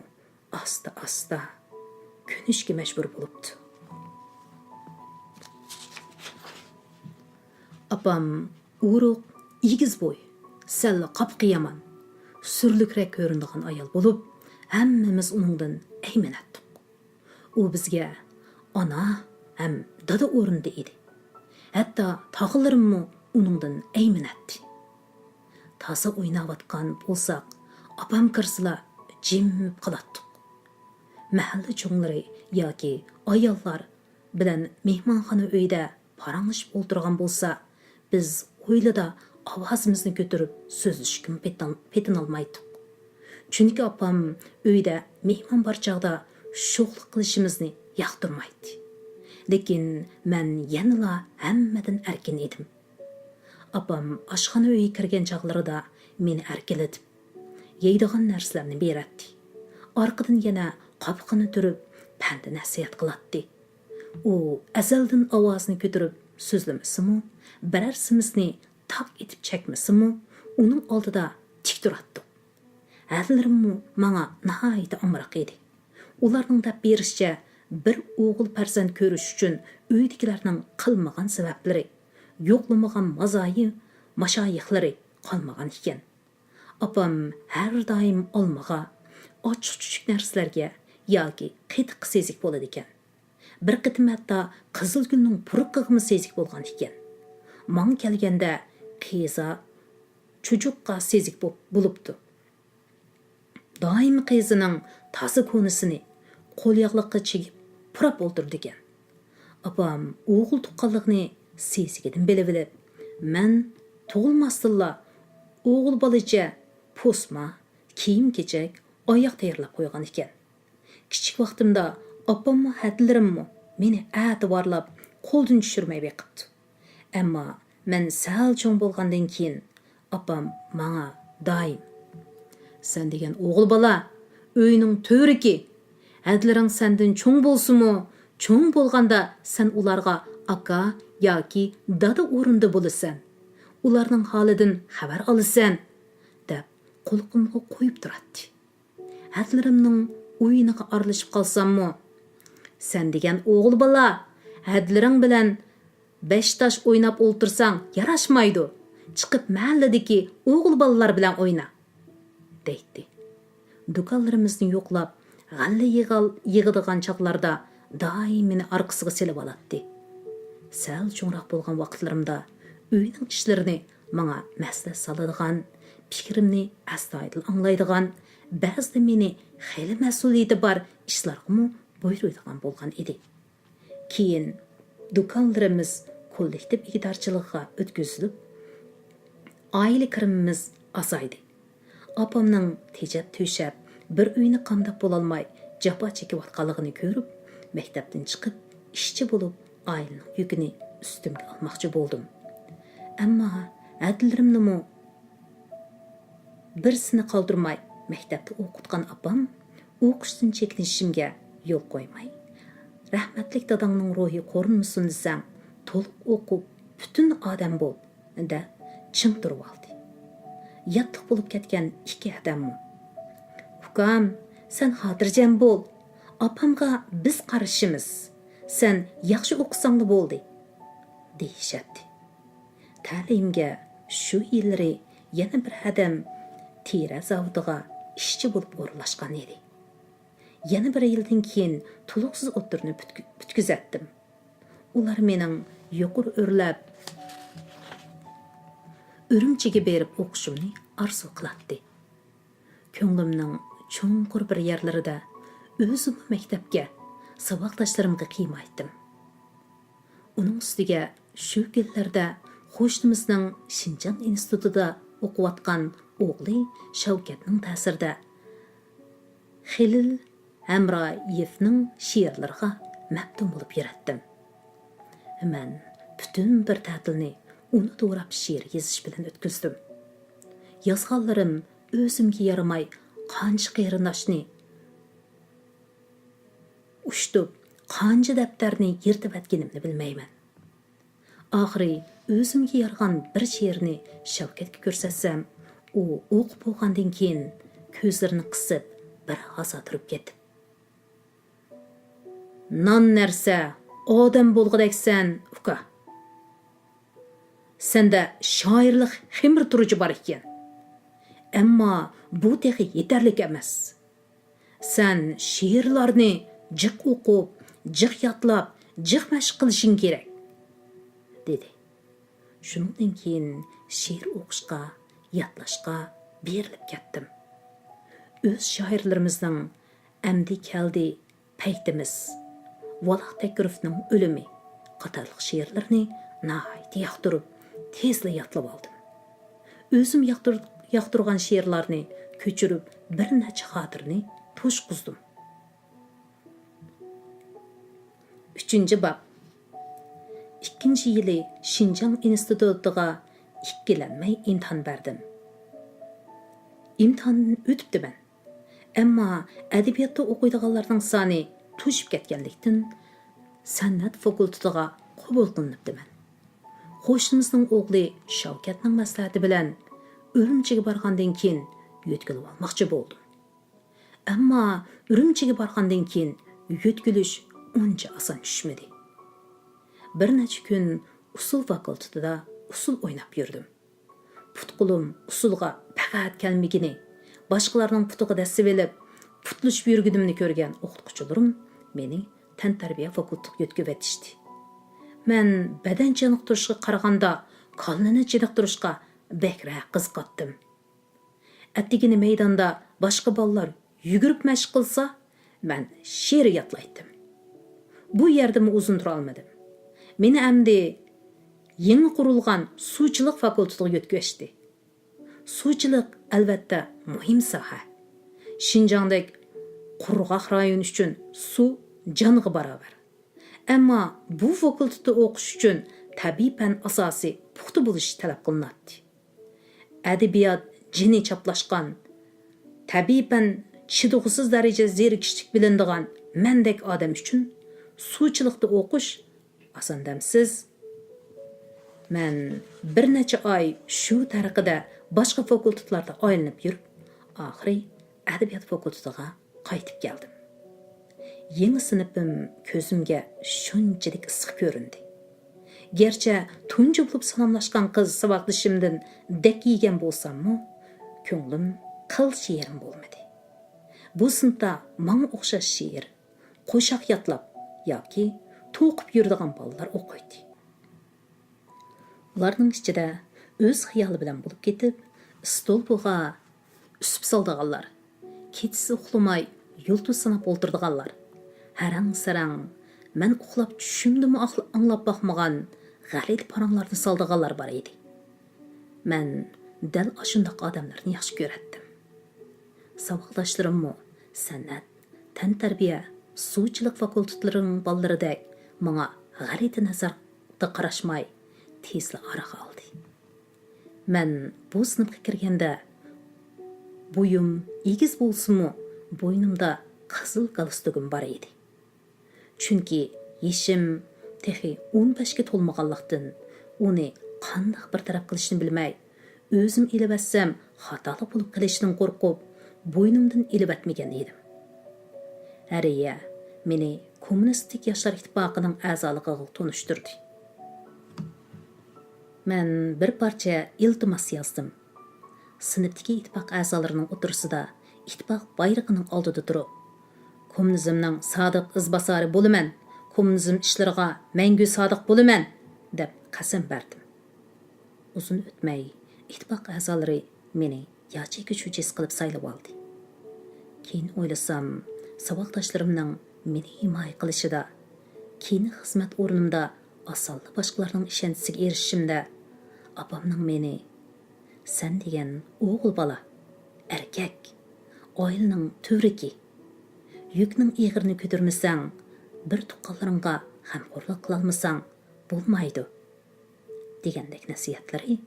ئاستا-ئاستا كۆنۈشكە مەجبۇر بولۇپتۇ. ئاپام ئورۇق، ئېگىز بوي، سەللا قاپىقى يامان، سۈرلۈكرەك كۆرۈنىدىغان ئايال بولۇپ، ھەممىمىز ئۇنىڭدىن ئەيمىنەتتۇق. ئۇ بىزگە ئانا ھەم دادا ئورنىدا ئىدى. ھەتتا تاغىلىرىممۇ ئۇنىڭدىن ئەيمىنەتتى. تازا ئويناۋاتقان بولساق، ئاپام كىرسىلا جىمىپ قالاتتۇق. مەھەللە چوڭلىرى ياكى ئاياللار بىلەن مېھمانخانا ئۆيدە پاراڭلىشىپ ئولتۇرغان بولسا، بىز ھويلىدا ئاۋازىمىزنى كۆتۈرۈپ سۆزلىشىشكىمۇ پېتىن-، پېتىنالمايتتۇق. چۈنكى ئاپام ئۆيدە مېھمان بار چاغدا شوخلۇق قىلىشىمىزنى ياقتۇرمايتتى. لېكىن مەن يەنىلا ھەممىدىن ئەركىن ئىدىم. ئاپام ئاشخانا ئۆيگە كىرگەن چاغلىرىدا مېنى ئەركىلىتىپ، يەيدىغان نەرسىلەرنى بېرەتتى. ئارقىدىن يەنە قاپىقىنى تۈرۈپ، پەند-نەسىھەت قىلاتتى. ئۇ ئەزەلدىن ئاۋازىنى كۆتۈرۈپ سۆزلىمىسىمۇ، بىرەر سېمىزنى تاق ئېتىپ چەكمىسىمۇ، ئۇنىڭ ئالدىدا تىك تۇراتتۇق. ھەدىلىرىممۇ ماڭا ناھايىتى ئامراق ئىدى. ئۇلارنىڭ دەپ بېرىشىچە، بىر ئوغۇل پەرزەنت كۆرۈش ئۈچۈن ئۆيدىكىلەرنىڭ قىلمىغان سەۋەبلىرى، يوقلىمىغان مازايى، ماشايىخلىرى قالمىغان ئىكەن. ئاپام ھەر دائىم ئالمىغا، ئاچچىق-چۈچۈك نەرسىلەرگە ياكى قېتىققا سېزىك بولىدىكەن. بىر قېتىم ھەتتا قىزىلگۈلنىڭ پۇرىقىغىمۇ سېزىك بولغان ئىكەن. ماڭا كەلگەندە قىزا، چۇجۇققا سېزىك بوپ-، بولۇپتۇ. دائىم قىزىنىڭ تازا كونىسىنى قول ياغلىققا چىگىپ پۇراپ ئولتۇرىدىكەن. ئاپام ئوغۇل تۇغقانلىقىنى سېزىكىدىن بىلىۋېلىپ، مەن تۇغۇلماستىنلا ئوغۇل بالىچە پوسما، كىيىم-كېچەك، ئاياغ تەييارلاپ قويغان ئىكەن. كىچىك ۋاقتىمدا ئاپاممۇ ھەدىلىرىممۇ مېنى ئەتىۋارلاپ قولدىن چۈشۈرمەي بېقىپتۇ. ئەمما مەن سەل چوڭ بولغاندىن كېيىن ئاپام ماڭا دائىم، «سەن دېگەن ئوغۇل بالا، ئۆينىڭ تۈۋرۈكى. ھەدىلىرىڭ سەندىن چوڭ بولسىمۇ، چوڭ بولغاندا سەن ئۇلارغا ئاكا ياكى دادا ئورنىدا بولىسەن. ئۇلارنىڭ ھالىدىن خەۋەر ئالىسەن» دەپ قۇلىقىمغا قۇيۇپ تۇراتتى. ھەدىلىرىمنىڭ ئويۇنىغا ئارىلىشىپ قالساممۇ، «سەن دېگەن ئوغۇل بالا، ھەدىلىرىڭ بىلەن بەش تاش ئويناپ ئولتۇرساڭ ياراشمايدۇ، چىقىپ مەھەللىدىكى ئوغۇل بالىلار بىلەن ئوينا» دەيتتى. دۇكانلىرىمىزنى يوقلاپ، غەللە يىغال-، يىغىدىغان چاغلاردا دائىم مېنى ئارقىسىغا سېلىۋالاتتى. سەل چوڭراق بولغان ۋاقىتلىرىمدا ئۆينىڭ ئىشلىرىنى ماڭا مەسلىھەت سالىدىغان، پىكرىمنى ئەستايىدىل ئاڭلايدىغان، بەزىدە مېنى خېلى مەسئۇلىيىتى بار ئىشلارغىمۇ بۇيرۇيدىغان بولغان ئىدى. كېيىن دۇكانلىرىمىز كوللېكتىپ ئىگىدارچىلىقىغا ئۆتكۈزۈلۈپ، ئائىلە كىرىمىمىز ئازايدى. ئاپامنىڭ تېجەپ-تۆشەپ، بىر ئۆينى قامداپ بولالماي جاپا چېكىۋاتقانلىقىنى كۆرۈپ، مەكتەپتىن چىقىپ، ئىشچى بولۇپ، ئائىلىنىڭ يۈكىنى ئۈستۈمگە ئالماقچى بولدۇم. ئەمما ھەدىلىرىمنىمۇ بىرسىنى قالدۇرماي مەكتەپتە ئوقۇتقان ئاپام ئوقۇشتىن چېكىنىشىمگە يول قويماي، «رەھمەتلىك داداڭنىڭ روھى قورۇنمىسۇن دېسەڭ، تولۇق ئوقۇپ، پۈتۈن ئادەم بول» دەپ چىڭ تۇرۇۋالدى. ياتلىق بولۇپ كەتكەن ئىككى ھەدەممۇ، «ئۇكام، سەن خاتىرجەم بول، ئاپامغا بىز قارشىمىز، سەن ياخشى ئوقۇساڭلا بولدى» دېيىشەتتى. تەلىيىمگە شۇ يىللىرى يەنە بىر ھەدەم تېرە زاۋۇتىغا ئىشچى بولۇپ ئورۇنلاشقان ئىدى. يەنە بىر يىلدىن كېيىن تولۇقسىز ئوتتۇرىنى پۈتكۈ-، پۈتكۈزەتتىم. ئۇلار مېنىڭ يۇقىرى ئۆرلەپ، ئۈرۈمچىگە بېرىپ ئوقۇشۇمنى ئارزۇ قىلاتتى. كۆڭلۈمنىڭ چوڭقۇر بىر يەرلىرىدە ئۆزۈممۇ مەكتەپكە، ساۋاقداشلىرىمغا قىيمايتتىم. ئۇنىڭ ئۈستىگە شۇ كۈنلەردە قوشنىمىزنىڭ شىنجاڭ ئىنستىتۇتىدا ئوقۇۋاتقان ئوغلى شەۋكەتنىڭ تەسىرىدە خېلىل ھەمرايېۋنىڭ شېئىرلىرىغا مەپتۇن بولۇپ يۈرەتتىم. مەن پۈتۈن بىر تەتىلنى ئۇنى دوراپ شېئىر يېزىش بىلەن ئۆتكۈزدۈم. يازغانلىرىم ئۆزۈمگە يارىماي، قانچە قېرىنداشنى ئۇشتۇپ، قانچە دەپتەرنى يىرتىۋەتكىنىمنى بىلمەيمەن. ئاخىرى ئۆزۈمگە يارىغان بىر شېئىرنى شەۋكەتكە كۆرسەتسەم، ئۇ ئوقۇپ بولغاندىن كېيىن كۆزلىرىنى قىسىپ، بىر ھازا تۇرۇپ كېتىپ، «نان نەرسە، ئادەم بولغۇدەكسەن، ئۇكا. سەندە شائىرلىق خېمىر تۇرۇجى بار ئىكەن. ئەمما بۇ تېخى يېتەرلىك ئەمەس. سەن شېئىرلارنى جىق ئوقۇپ، جىق يادلاپ، جىق مەشىق قىلىشىڭ كېرەك» دېدى. شۇنىڭدىن كېيىن شېئىر ئوقۇشقا، يادلاشقا بېرىلىپ كەتتىم. ئۆز شائىرلىرىمىزنىڭ «ئەمدى كەلدى پەيتىمىز»، «ۋالاھ تەكرىفنىڭ ئۆلۈمى» قاتارلىق شېئىرلىرىنى ناھايىتى ياقتۇرۇپ، تېزلا يادلىۋالدىم. ئۆزۈم ياقتۇر-، ياقتۇرغان شېئىرلارنى كۆچۈرۈپ، بىر نەچچە خاتىرىنى توشقۇزدۇم. ئۈچىنچى باب. ئىككىنچى يىلى شىنجاڭ ئىنستىتۇتىغا ئىككىلەنمەي ئىمتىھان بەردىم. ئىمتىھاندىن ئۆتۈپتىمەن. ئەمما ئەدەبىياتتا ئوقۇيدىغانلارنىڭ سانى توشۇپ كەتكەنلىكتىن، سەنئەت فاكۇلتېتىغا قوبۇل قىلىنىپتىمەن. قوشنىمىزنىڭ ئوغلى شەۋكەتنىڭ مەسلىھەتى بىلەن ئۈرۈمچىگە بارغاندىن كېيىن يۆتكىلىۋالماقچى بولدۇم. ئەمما ئۈرۈمچىگە بارغاندىن كېيىن يۆتكىلىش ئۇنچە ئاسان چۈشمىدى. بىر نەچچە كۈن ئۇسسۇل فاكۇلتېتىدا ئۇسسۇل ئويناپ يۈردۈم. پۇت-قولۇم ئۇسسۇلغا پەقەت كەلمىگىنى، باشقىلارنىڭ پۇتىغا دەسسىۋېلىپ، پۇتلىشىپ يۈرگىنىمنى كۆرگەن ئوقۇتقۇچىلىرىم مېنى تەنتەربىيە فاكۇلتېتىغا يۆتكىۋېتىشتى. مەن بەدەن چېنىقتۇرۇشقا قارىغاندا كاللىنى چېنىقتۇرۇشقا بەكرەك قىزىقاتتىم. ئەتىگىنى مەيداندا باشقا بالىلار يۈگۈرۈپ مەشىق قىلسا، مەن شېئىر يادلايتتىم. بۇ يەردىمۇ ئۇزۇن تۇرالمىدىم. مېنى ئەمدى يېڭى قۇرۇلغان سۇچىلىق فاكۇلتېتىغا يۆتكەشتى. سۇچىلىق، ئەلۋەتتە، مۇھىم ساھە. شىنجاڭدەك قۇرغاق رايون ئۈچۈن سۇ جانغا باراۋەر. ئەمما بۇ فاكۇلتېتتا ئوقۇش ئۈچۈن تەبىئىي پەن ئاساسى پۇختا بولۇشى تەلەپ قىلىناتتى. ئەدەبىيات جېنى چاپلاشقان، تەبىئىي پەن چىدىغۇسىز دەرىجىدە زېرىكىشلىك بىلىنىدىغان مەندەك ئادەم ئۈچۈن سۇچىلىقتا ئوقۇش ئاسان دەمسىز؟ مەن بىر نەچچە ئاي شۇ تەرىقىدە باشقا فاكۇلتېتلاردا ئايلىنىپ يۈرۈپ، ئاخىرى ئەدەبىيات فاكۇلتېتىغا قايتىپ كەلدىم. يېڭى سىنىپىم كۆزۈمگە شۇنچىلىك ئىسسىق كۆرۈندى. گەرچە تۇنجى بولۇپ سالاملاشقان قىز ساۋاقدىشىمدىن دەك يېگەن بولساممۇ، كۆڭلۈم قىلچە يېرىم بولمىدى. بۇ سىنىپتا ماڭا ئوخشاش شېئىر، قوشاق يادلاپ ياكى توقۇپ يۈرىدىغان بالىلار ئوقۇيتتى. ئۇلارنىڭ ئىچىدە ئۆز خىيالى بىلەن بولۇپ كېتىپ، ئىستولپىغا ئۈسۈپ سالىدىغانلار، كېچىسى ئۇخلىماي يۇلتۇز ساناپ ئولتۇرىدىغانلار، ھەرەڭ-سەرەڭ، مەن ئۇخلاپ چۈشۈمدىمۇ ئاقل-، ئاڭلاپ باقمىغان غەلىتە پاراڭلارنى سالىدىغانلار بار ئىدى. مەن دەل ئاشۇنداق ئادەملەرنى ياخشى كۆرەتتىم. ساۋاقداشلىرىممۇ سەنئەت، تەنتەربىيە، سۇچىلىق فاكۇلتېتلىرىنىڭ بالىلىرىدەك ماڭا غەلىتە نەزەردە قاراشماي، تېزلا ئارىغا ئالدى. مەن بۇ سىنىپقا كىرگەندە، بويۇم ئېگىز بولسىمۇ، بوينۇمدا قىزىل گالستۇكۇم بار ئىدى. چۈنكى يېشىم تېخى ئون بەشكە تولمىغانلىقتىن، ئۇنى قانداق بىر تەرەپ قىلىشنى بىلمەي، ئۆزۈم ئېلىۋەتسەم خاتالىق بولۇپ قېلىشىدىن قورقۇپ، بوينۇمدىن ئېلىۋەتمىگەن ئىدىم. ھەرىيە مېنى كوممۇنىستىك ياشلار ئىتتىپاقىنىڭ ئەزالىقىغا تونۇشتۇردى. مەن بىر پارچە ئىلتىماس يازدىم. سىنىپتىكى ئىتتىپاق ئەزالىرىنىڭ ئوتتۇرىسىدا ئىتتىپاق بايرىقىنىڭ ئالدىدا تۇرۇپ، «كوممۇنىزمنىڭ سادىق ئىزباسارى بولىمەن، كوممۇنىزم ئىشلىرىغا مەڭگۈ سادىق بولىمەن» دەپ قەسەم بەردىم. ئۇزۇن ئۆتمەي، ئىتتىپاق ئەزالىرى مېنى ياچېيكا شۇجىسى قىلىپ سايلىۋالدى. كېيىن ئويلىسام، ساۋاقداشلىرىمنىڭ مېنى ھىمايە قىلىشىدا، كېيىنكى خىزمەت ئورنۇمدا ئاسانلا باشقىلارنىڭ ئىشەنچىسىگە ئېرىشىشىمدە، ئاپامنىڭ مېنى، «سەن دېگەن ئوغۇل بالا، ئەركەك، ئائىلىنىڭ تۈۋرۈكى. يۈكنىڭ ئېغىرىنى كۆتۈرمىسەڭ، بىر تۇغقانلىرىڭغا غەمخورلۇق قىلالمىساڭ بولمايدۇ» دېگەندەك نەسىھەتلىرى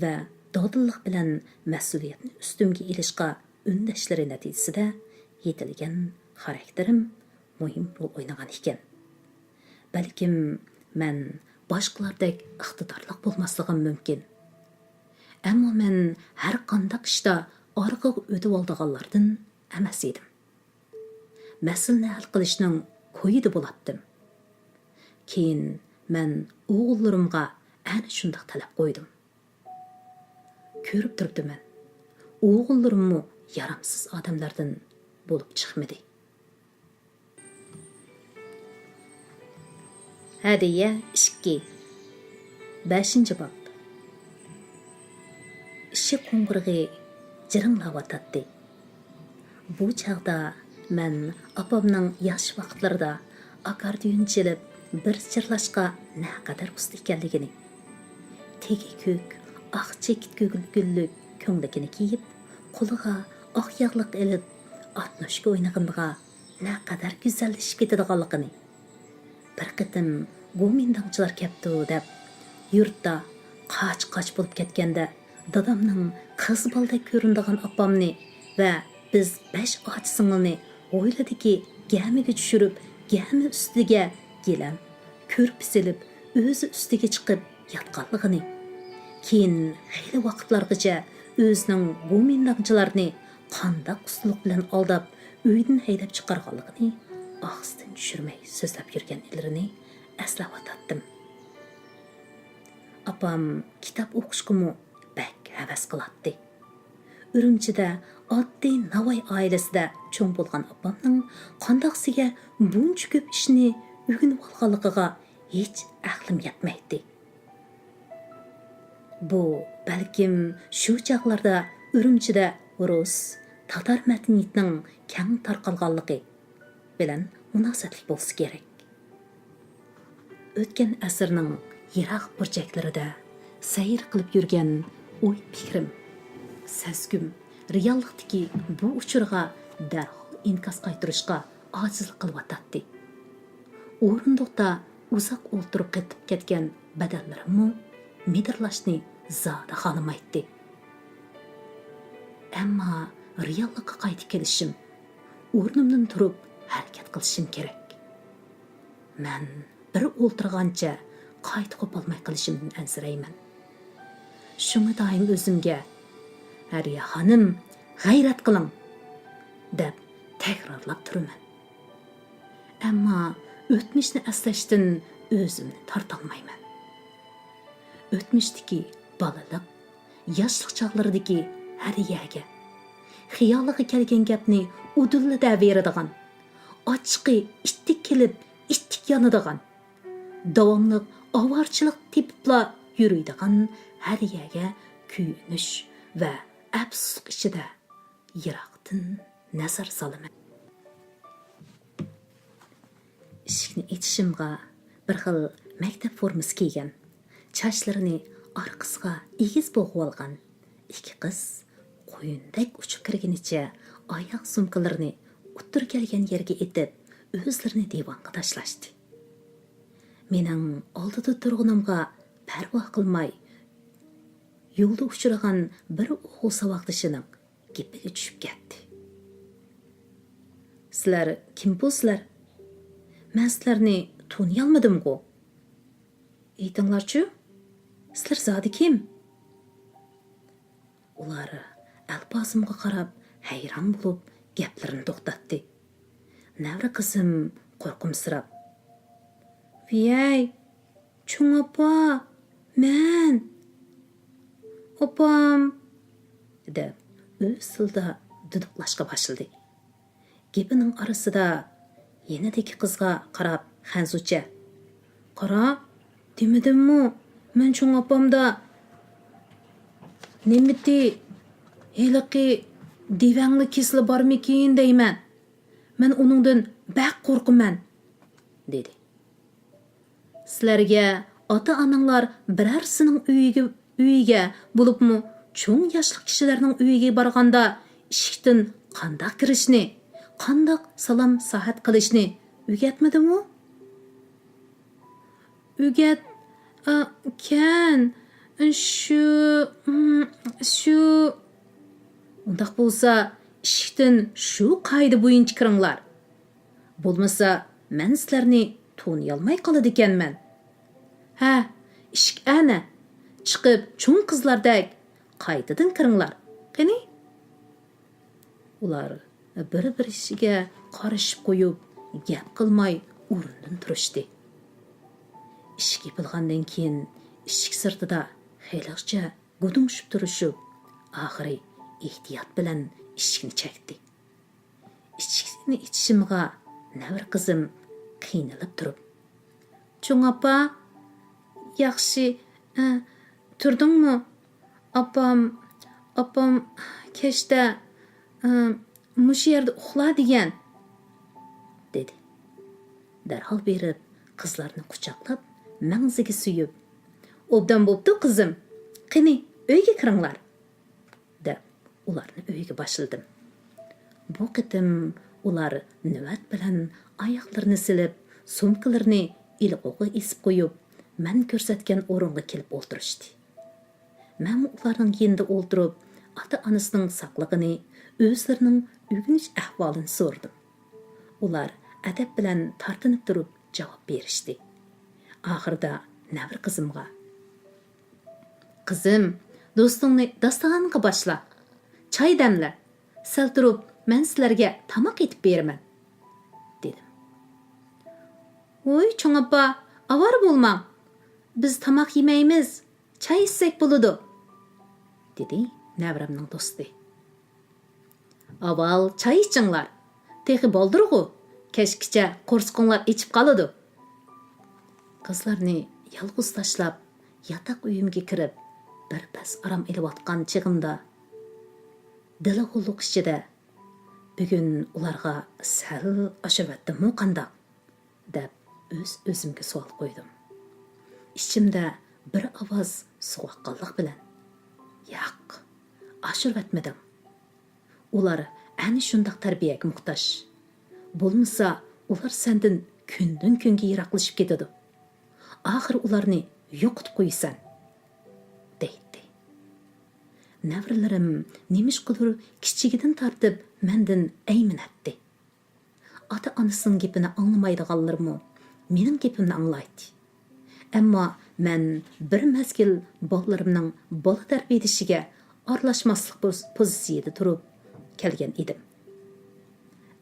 ۋە دادىللىق بىلەن مەسئۇلىيەتنى ئۈستۈمگە ئېلىشقا ئۈندەشلىرى نەتىجىسىدە يېتىلگەن خاراكتېرىم مۇھىم رول ئوينىغان ئىكەن. بەلكىم مەن باشقىلاردەك ئىقتىدارلىق بولماسلىقىم مۇمكىن. ئەمما مەن ھەر قانداق ئىشتا ئارقىغا ئۆتۈۋالىدىغانلاردىن ئەمەس ئىدىم. مەسىلىنى ھەل قىلىشنىڭ كويىدا بولاتتىم. كېيىن مەن ئوغۇللىرىمغا ئەنە شۇنداق تەلەپ قويدۇم. كۆرۈپ تۇرۇپتىمەن، ئوغۇللىرىممۇ يارامسىز ئادەملەردىن بولۇپ چىقمىدى. ھەدىيە ئىككى. بەشىنچى باب. ئىشىك قوڭغۇرىقى جىرىڭلاۋاتاتتى. بۇ چاغدا مەن ئاپامنىڭ ياش ۋاقىتلىرىدا ئاكاردىيون چېلىپ بىر جىرلاشقا نەقەدەر ئۇستا ئىكەنلىكىنى، تېگى كۆك ئاق چېكىت كۆگۈل گۈللۈك كۆڭلىكىنى كىيىپ، قولىغا ئاق ياغلىق ئېلىپ، ئاتنوشكا ئوينىغىنىغا نەقەدەر گۈزەللىشىپ كېتىدىغانلىقىنى، بىر قېتىم گومىنداڭچىلار كەپتۇ دەپ، يۇرتتا قاچ-قاچ بولۇپ كەتكەندە، دادامنىڭ قىز بالىدەك كۆرۈنىدىغان ئاپامنى ۋە بىز بەش ئاچا-سىڭىلنى ھويلىدىكى گەمىگە چۈشۈرۈپ، گەمە ئۈستىگە گىلەم، كۆرپە سېلىپ، ئۆزى ئۈستىگە چىقىپ ياتقانلىقىنى، كېيىن خېلى ۋاقىتلارغىچە ئۆزىنىڭ گومىنداڭچىلارنى قانداق ئۇستىلىق بىلەن ئالداپ، ئۆيدىن ھەيدەپ چىقارغانلىقىنى ئاغزىدىن چۈشۈرمەي سۆزلەپ يۈرگەنلىرىنى ئەسلەۋاتاتتىم. ئاپام كىتاب ئوقۇشقىمۇ بەك ھەۋەس قىلاتتى. ئۈرۈمچىدە ئاددىي ناۋاي ئائىلىسىدە چوڭ بولغان ئاپامنىڭ قانداقسىگە بۇنچە كۆپ ئىشنى ئۆگىنىۋالغانلىقىغا ھېچ ئەقلىم يەتمەيتتى. بۇ، بەلكىم، شۇ چاغلاردا ئۈرۈمچىدە رۇس، تاتار مەدەنىيىتىنىڭ كەڭ تارقالغانلىقى بىلەن مۇناسىۋەتلىك بولسا كېرەك. ئۆتكەن ئەسىرنىڭ يىراق بۇرجەكلىرىدە سەير قىلىپ يۈرگەن ئوي-پىكرىم، سەزگۈم رېئاللىقتىكى بۇ ئۇچۇرغا دەرھال ئىنكاس قايتۇرۇشقا ئاجىزلىق قىلىۋاتاتتى. ئورۇندۇقتا ئۇزاق ئولتۇرۇپ قېتىپ كەتكەن بەدەنلىرىممۇ مىدىرلاشنى زادى خالىمايتتى. ئەمما رېئاللىققا قايتىپ كېلىشىم، ئورنۇمدىن تۇرۇپ ھەرىكەت قىلىشىم كېرەك. مەن بىر ئولتۇرغانچە قايتا قوپالماي قېلىشىمدىن ئەنسىرەيمەن. شۇڭا دائىم ئۆزۈمگە، «ھەرىيە خانىم، غەيرەت قىلىڭ!» دەپ تەكرارلاپ تۇرىمەن. ئەمما ئۆتمۈشنى ئەسلەشتىن ئۆزۈمنى تارتالمايمەن. ئۆتمۈشتىكى بالىلىق، ياشلىق چاغلىرىدىكى ھەرىيەگە، خىيالىغا كەلگەن گەپنى ئۇدۇللا دەۋېرىدىغان، ئاچچىقى ئىتتىك كېلىپ، ئىتتىك يانىدىغان، داۋاملىق ئاۋارىچىلىق تېپىپلا يۈرىدىغان ھەرىيەگە كۆيۈنۈش ۋە ئەپسۇسلۇق ئىچىدە يىراقتىن نەزەر سالىمەن. ئىشىكنى ئېچىشىمغا بىر خىل مەكتەپ فورمىسى كىيگەن، چاچلىرىنى ئارقىسىغا ئېگىز بوغۇۋالغان ئىككى قىز قۇيۇندەك ئۇچۇپ كىرگىنىچە ئاياغ سومكىلىرىنى ئوتتۇرا كەلگەن يەرگە ئېتىپ، ئۆزلىرىنى دىۋانغا تاشلاشتى. مېنىڭ ئالدىدا تۇرغىنىمغا پەرۋا قىلماي، يولدا ئۇچرىغان بىر ئوغۇل ساۋاقدىشىنىڭ گېپىگە چۈشۈپ كەتتى. «سىلەر كىم بۇ سىلەر؟ مەن سىلەرنى تونۇيالمىدىمغۇ؟ ئېيتىڭلارچۇ، سىلەر زادى كىم؟» ئۇلار ئەلپازىمغا قاراپ ھەيران بولۇپ گەپلىرىنى توختاتتى. نەۋرە قىزىم قورقۇمسىراپ، «ۋىيەي، چوڭ ئاپا، مەن، ئاپام» دەپ ئۆز تىلىدا دۇدۇقلاشقا باشلىدى. گېپىنىڭ ئارىسىدا يېنىدىكى قىزغا قاراپ خەنزۇچە، «قارا، دېمىدىممۇ، مەن چوڭ ئاپامدا نېمىتى، ھېلىقى دېۋەڭلىك كېسىلى بارمىكىن دەيمەن. مەن ئۇنىڭدىن بەك قورقىمەن» دېدى. سىلەرگە ئاتا-ئاناڭلار بىرەرسىنىڭ ئۆيىگە، ئۆيىگە، بولۇپمۇ چوڭ ياشلىق كىشىلەرنىڭ ئۆيىگە بارغاندا ئىشىكتىن قانداق كىرىشنى، قانداق سالام ساھەت قىلىشنى ئۆگەتمىدىمۇ؟ ئۆگەت-، ئا، كەن. شۇ، شۇ. ئۇنداق بولسا، ئىشىكتىن شۇ قائىدە بويىچە كىرىڭلار. بولمىسا، مەن سىلەرنى تونۇيالماي قالىدىكەنمەن. ھە، ئىشىك ئەنە. چىقىپ، چوڭ قىزلاردەك قايتىدىن كىرىڭلار. قېنى؟ ئۇلار بىر-بىرىگە قارىشىپ قويۇپ، گەپ قىلماي ئورنىدىن تۇرۇشتى. ئىشىك يېپىلغاندىن كېيىن، ئىشىك سىرتىدا خېلىغىچە گۇدۇڭشىپ تۇرۇشۇپ، ئاخىرى ئېھتىيات بىلەن ئىشىكنى چەكتى. ئىشىكنى ئېچىشىمغا نەۋرە قىزىم قىينىلىپ تۇرۇپ، «چوڭ ئاپا، ياخشى، ئە، تۇردۇڭمۇ؟ ئاپام، ئاپام كەچتە، ئە، مۇشۇ يەردە ئۇخلا دېگەن» دېدى. دەرھال بېرىپ قىزلارنى قۇچاقلاپ، مەڭزىگە سۆيۈپ، «ئوبدان بوپتۇ قىزىم، قېنى ئۆيگە كىرىڭلار» دەپ، ئۇلارنى ئۆيگە باشلىدىم. بۇ قېتىم ئۇلار نۆۋەت بىلەن ئاياغلىرىنى سېلىپ، سومكىلىرىنى ئىلغۇغا ئېسىپ قويۇپ، مەن كۆرسەتكەن ئورۇنغا كېلىپ ئولتۇرۇشتى. مەنمۇ ئۇلارنىڭ يېنىدا ئولتۇرۇپ، ئاتا-ئانىسىنىڭ ساقلىقىنى، ئۆزلىرىنىڭ ئۆگىنىش ئەھۋالىنى سورىدىم. ئۇلار ئەدەپ بىلەن تارتىنىپ تۇرۇپ جاۋاب بېرىشتى. ئاخىرىدا نەۋرە قىزىمغا، «قىزىم، دوستۇڭنى داستىخانغا باشلا. چاي دەملە. سەل تۇرۇپ، مەن سىلەرگە تاماق ئېتىپ بېرىمەن» دېدىم. «ۋوي، چوڭ ئاپا، ئاۋارە بولماڭ. بىز تاماق يېمەيمىز. چاي ئىچسەك بولىدۇ» دېدى نەۋرەمنىڭ دوستى. «ئاۋۋال چاي ئىچىڭلار. تېخى بالدۇرغۇ. كەچكىچە قورسىقىڭلار ئېچىپ قالىدۇ.» قىزلارنى يالغۇز تاشلاپ، ياتاق ئۆيۈمگە كىرىپ، بىر پەس ئارام ئېلىۋاتقان چېغىمدا، دىلىغۇللۇق ئىچىدە، «بۈگۈن ئۇلارغا سەل ئاشۇرۇۋەتتىممۇ قانداق؟» دەپ ئۆز-ئۆزۈمگە سوئال قويدۇم. ئىچىمدە بىر ئاۋاز سوغۇققانلىق بىلەن، «ياق، ئاشۇرۇۋەتمىدىڭ. ئۇلار ئەنە شۇنداق تەربىيەگە موھتاج. بولمىسا، ئۇلار سەندىن كۈندىن-كۈنگە يىراقلىشىپ كېتىدۇ. ئاخىرى ئۇلارنى يوقىتىپ قويىسەن» دەيتتى. نەۋرىلىرىم نېمىشقىدۇر كىچىكىدىن تارتىپ مەندىن ئەيمىنەتتى. ئاتا-ئانىسىنىڭ گېپىنى ئاڭلىمايدىغانلىرىمۇ مېنىڭ گېپىمنى ئاڭلايتتى. ئەمما مەن بىر مەزگىل بالىلىرىمنىڭ بالا تەربىيەلىشىگە ئارىلاشماسلىق پوز-، پوزىتسىيىدە تۇرۇپ كەلگەن ئىدىم.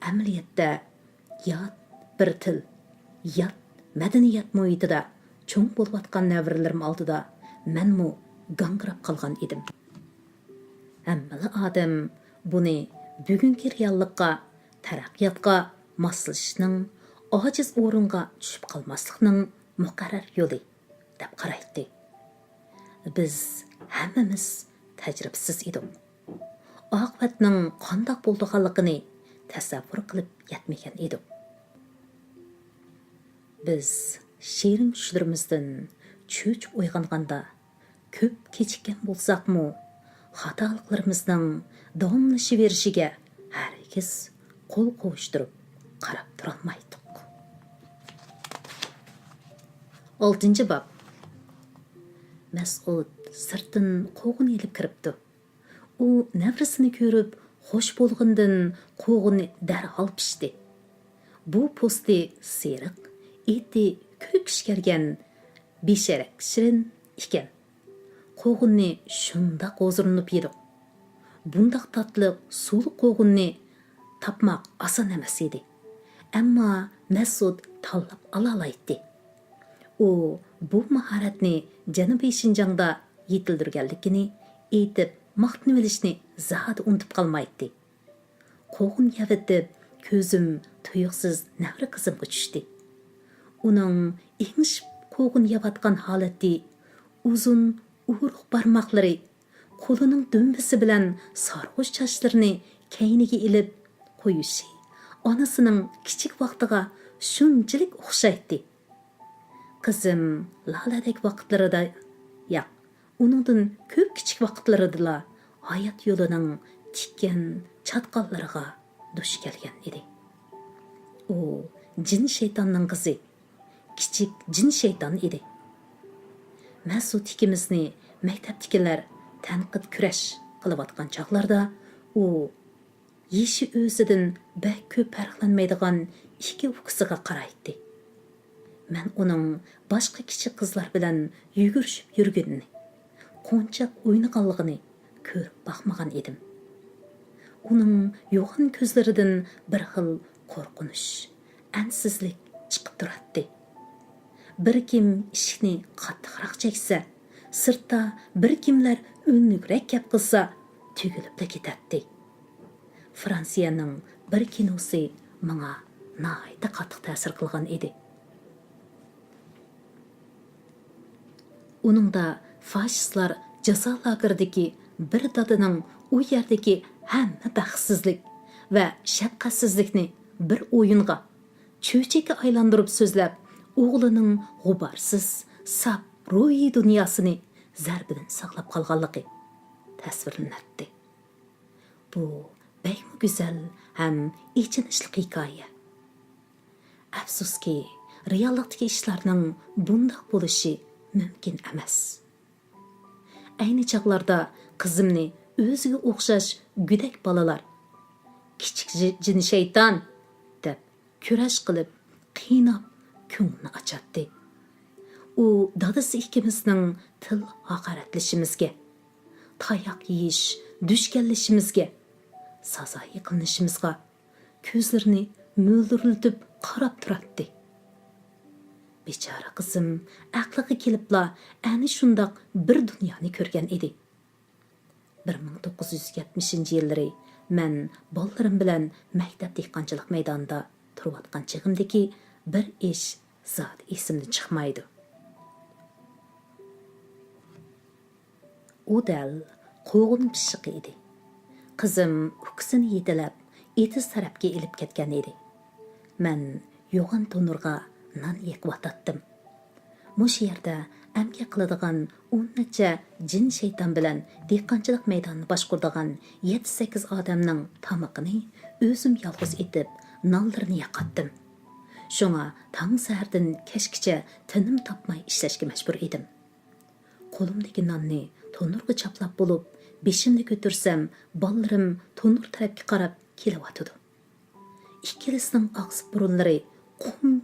ئەمەلىيەتتە، يات بىر تىل، يات مەدەنىيەت مۇھىتىدا چوڭ بولۇۋاتقان نەۋرىلىرىم ئالدىدا مەنمۇ گاڭگىراپ قالغان ئىدىم. ھەممىلا ئادەم بۇنى بۈگۈنكى رېئاللىققا، تەرەققىياتقا ماسلىشىشنىڭ، ئاجىز ئورۇنغا چۈشۈپ قالماسلىقنىڭ مۇقەررەر يولى دەپ قارايتتى. بىز ھەممىمىز تەجرىبىسىز ئىدۇق. ئاقىۋەتنىڭ قانداق بولىدىغانلىقىنى تەسەۋۋۇر قىلىپ يەتمىگەن ئىدۇق. بىز شېرىن چۈشلىرىمىزدىن چۆچۈپ ئويغانغاندا، كۆپ كېچىككەن بولساقمۇ، خاتالىقلىرىمىزنىڭ داۋاملىشىۋېرىشىگە ھەرگىز قول قوۋۇشتۇرۇپ قاراپ تۇرالمايتتۇق. ئالتىنچى باب. مەسئۇد سىرتتىن قوغۇن ئېلىپ كىرىپتۇ. ئۇ نەۋرىسىنى كۆرۈپ، خۇش بولغىنىدىن قوغۇنى دەرھال پىشتى. بۇ پوستى سېرىق، ئېتى كۆك ئىچكەرگەن بېشىرەك شىرىن ئىكەن. قوغۇننى شۇنداق ھۇزۇرلىنىپ يېدۇق. بۇنداق تاتلىق، سۇلۇق قوغۇننى تاپماق ئاسان ئەمەس ئىدى. ئەمما مەسئۇد تاللاپ ئالالايتتى. ئۇ بۇ ماھارەتنى جەنۇبىي شىنجاڭدا يېتىلدۈرگەنلىكىنى ئېيتىپ ماختىنىۋېلىشنى زادى ئۇنتۇپ قالمايتتى. قوغۇن يەۋېتىپ، كۆزۈم تۇيۇقسىز نەۋرە قىزىمغا چۈشتى. ئۇنىڭ ئېڭىشىپ قوغۇن يەۋاتقان ھالىتى، ئۇزۇن ئورۇق بارماقلىرى، قولىنىڭ دۈمبىسى بىلەن سارغۇچ چاچلىرىنى كەينىگە ئېلىپ قويۇشى ئانىسىنىڭ كىچىك ۋاقتىغا شۇنچىلىك ئوخشايتتى. قىزىم لالەدەك ۋاقىتلىرىدا، ياق، ئۇنىڭدىن كۆپ كىچىك ۋاقىتلىرىدىلا ھايات يولىنىڭ تىككەن چاتقاللىرىغا دۇچ كەلگەن ئىدى. ئۇ جىن شەيتاننىڭ قىزى، كىچىك جىن شەيتان ئىدى. مەسۇت ئىككىمىزنى مەكتەپتىكىلەر تەنقىد كۈرەش قىلىۋاتقان چاغلاردا ئۇ يېشى ئۆزىدىن بەك كۆپ پەرقلەنمەيدىغان ئىككى ئۇكىسىغا قارايتتى. مەن ئۇنىڭ باشقا كىچىك قىزلار بىلەن يۈگۈرۈشۈپ يۈرگىنىنى، قونچاق ئوينىغانلىقىنى كۆرۈپ باقمىغان ئىدىم. ئۇنىڭ يوغان كۆزلىرىدىن بىر خىل قورقۇنچ، ئەنسىزلىك چىقىپ تۇراتتى. بىر كىم ئىشىكنى قاتتىقراق چەكسە، سىرتتا بىر كىملەر ئۈنلۈكرەك گەپ قىلسا، تۈگۈلۈپلا كېتەتتى. فرانسىيەنىڭ بىر كىنوسى ماڭا ناھايىتى قاتتىق تەسىر قىلغان ئىدى. ئۇنىڭدا فاشىستلار جازا لاگېرىدىكى بىر دادىنىڭ ئۇ يەردىكى ھەممە بەختسىزلىك ۋە شەپقەتسىزلىكنى بىر ئويۇنغا، چۆچەككە ئايلاندۇرۇپ سۆزلەپ، ئوغلىنىڭ غۇبارسىز، ساپ روھىي دۇنياسىنى زەربىدىن ساقلاپ قالغانلىقى تەسۋىرلىنەتتى. بۇ بەكمۇ گۈزەل ھەم ئېچىنىشلىق ھېكايە. ئەپسۇسكى، رېئاللىقتىكى ئىشلارنىڭ بۇنداق بولۇشى مۇمكىن ئەمەس. ئەينى چاغلاردا قىزىمنى ئۆزىگە ئوخشاش گۆدەك بالىلار، «كىچىك جى-، جىن شەيتان» دەپ كۈرەش قىلىپ، قىيناپ كۆڭلىنى ئاچاتتى. ئۇ دادىسى ئىككىمىزنىڭ تىل ھاقارەتلىشىمىزگە، تاياق يېيىش، دۈشكەنلىشىمىزگە، سازا يېقىنلىشىمىزغا كۆزلىرىنى مۆلدۈرلىتىپ قاراپ تۇراتتى. بىچارە قىزىم ئەقلىگە كېلىپلا ئەنە شۇنداق بىر دۇنيانى كۆرگەن ئىدى. بىر مىڭ توققۇز يۈز يەتمىشىنچى يىللىرى مەن بالىلىرىم بىلەن مەكتەپ دېھقانچىلىق مەيدانىدا تۇرۇۋاتقان چېغىمدىكى بىر ئىش زادى ئېسىمدىن چىقمايدۇ. ئۇ دەل قوغۇن پىششىقى ئىدى. قىزىم ئۇكىسىنى يېتىلەپ، ئېتىز تەرەپكە ئېلىپ كەتكەن ئىدى. مەن يوغان تونۇرغا نان يېقىۋاتاتتىم. مۇشۇ يەردە ئەمگەك قىلىدىغان ئون نەچچە جىن شەيتان بىلەن دېھقانچىلىق مەيدانىنى باشقۇرىدىغان يەتتە-سەككىز ئادەمنىڭ تامىقىنى ئۆزۈم يالغۇز ئېتىپ، نانلىرىنى ياقاتتىم. شۇڭا تاڭ سەھەردىن كەچكىچە تىنىم تاپماي ئىشلەشكە مەجبۇر ئىدىم. قولۇمدىكى ناننى تونۇرغا چاپلاپ بولۇپ، بېشىمنى كۆتۈرسەم، بالىلىرىم تونۇر تەرەپكە قاراپ كېلىۋاتىدۇ. ئىككىلىسىنىڭ ئاغزى بۇرۇنلىرى قۇم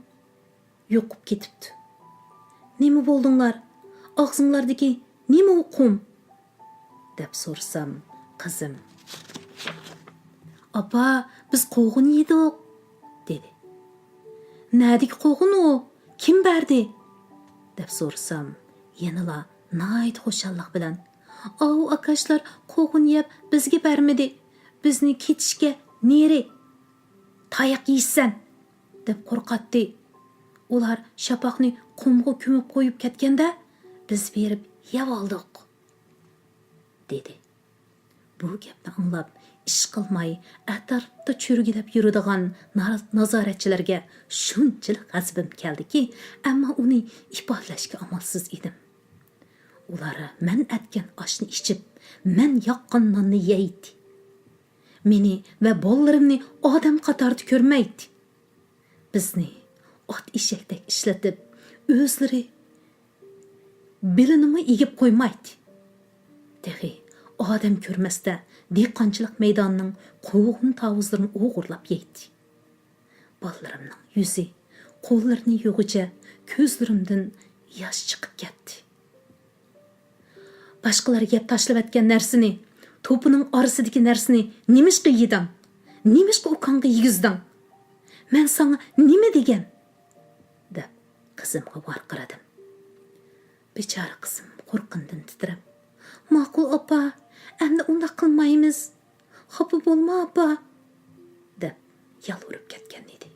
يۇقۇپ كېتىپتۇ. «نېمە بولدۇڭلار؟ ئاغزىڭلاردىكى نېمە ئۇ قۇم؟» دەپ سورىسام، قىزىم، «ئاپا، بىز قوغۇن يېدۇق» دېدى. «نەدىكى قوغۇن ئۇ؟ كىم بەردى؟» دەپ سورىسام، يەنىلا ناھايىتى خۇشاللىق بىلەن، «ئاۋۇ ئاكاشلار قوغۇن يەپ بىزگە بەرمىدى، بىزنى كېتىشكە نېرى تاياق يېيىسەن دەپ قورقاتتى. ئۇلار شاپاقنى قۇمغا كۆمۈپ قويۇپ كەتكەندە، بىز بېرىپ يەۋالدۇق» دېدى. بۇ گەپنى ئاڭلاپ، ئىشقىلماي ئەتراپتا چۆرگىلەپ يۈرىدىغان نار-، نازارەتچىلەرگە شۇنچىلىك غەزىپىم كەلدىكى، ئەمما ئۇنى ئىپادىلەشكە ئامالسىز ئىدىم. ئۇلار مەن ئەتكەن ئاشنى ئىچىپ، مەن ياققان ناننى يەيتتى. مېنى ۋە بالىلىرىمنى ئادەم قاتارىدا كۆرمەيتتى. بىزنى ئات ئېشەكتەك ئىشلىتىپ، ئۆزلىرى بېلىنىمۇ ئېگىپ قويمايتتى. تېخى ئادەم كۆرمەستە، دېھقانچىلىق مەيدانىنىڭ قوغۇن تاۋۇزلىرىنى ئوغرىلاپ يەيتتى. بالىلىرىمنىڭ يۈزى، قوللىرىنى يۇغۇچە كۆزلىرىمدىن ياش چىقىپ كەتتى. «باشقىلار يەپ تاشلىۋەتكەن نەرسىنى، توپىنىڭ ئارىسىدىكى نەرسىنى نېمىشقا يېدىڭ؟ نېمىشقا ئۇكاڭغا يېگۈزدۈڭ؟ مەن ساڭا نېمە دېگەن؟» دەپ قىزىمغا ۋارقىرىدىم. بىچارە قىزىم قورققىنىدىن تىترەپ، «ماقۇل ئاپا، ئەمدى ئۇنداق قىلمايمىز. خاپا بولما ئاپا» دەپ يالۋۇرۇپ كەتكەن ئىدى.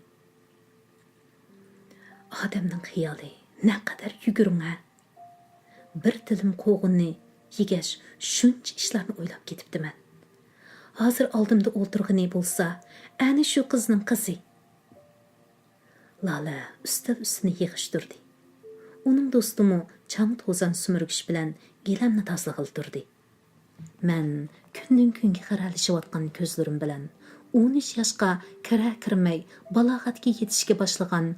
ئادەمنىڭ خىيالى نەقەدەر يۈگۈرۈڭ ھە! بىر تىلىم قوغۇننى يېگەچ شۇنچە ئىشلارنى ئويلاپ كېتىپتىمەن. ھازىر ئالدىمدا ئولتۇرغىنى بولسا ئەنە شۇ قىزنىڭ قىزى. لالە ئۈستەل ئۈستىنى يىغىشتۇردى. ئۇنىڭ دوستىمۇ چاڭ-توزان سۈمۈرگۈچ بىلەن گىلەمنى تازىلىغىلى تۇردى. مەن كۈندىن-كۈنگە خىرەلىشىۋاتقان كۆزلىرىم بىلەن ئون ئۈچ ياشقا كىرەر-كىرمەي بالاغەتكە يېتىشكە باشلىغان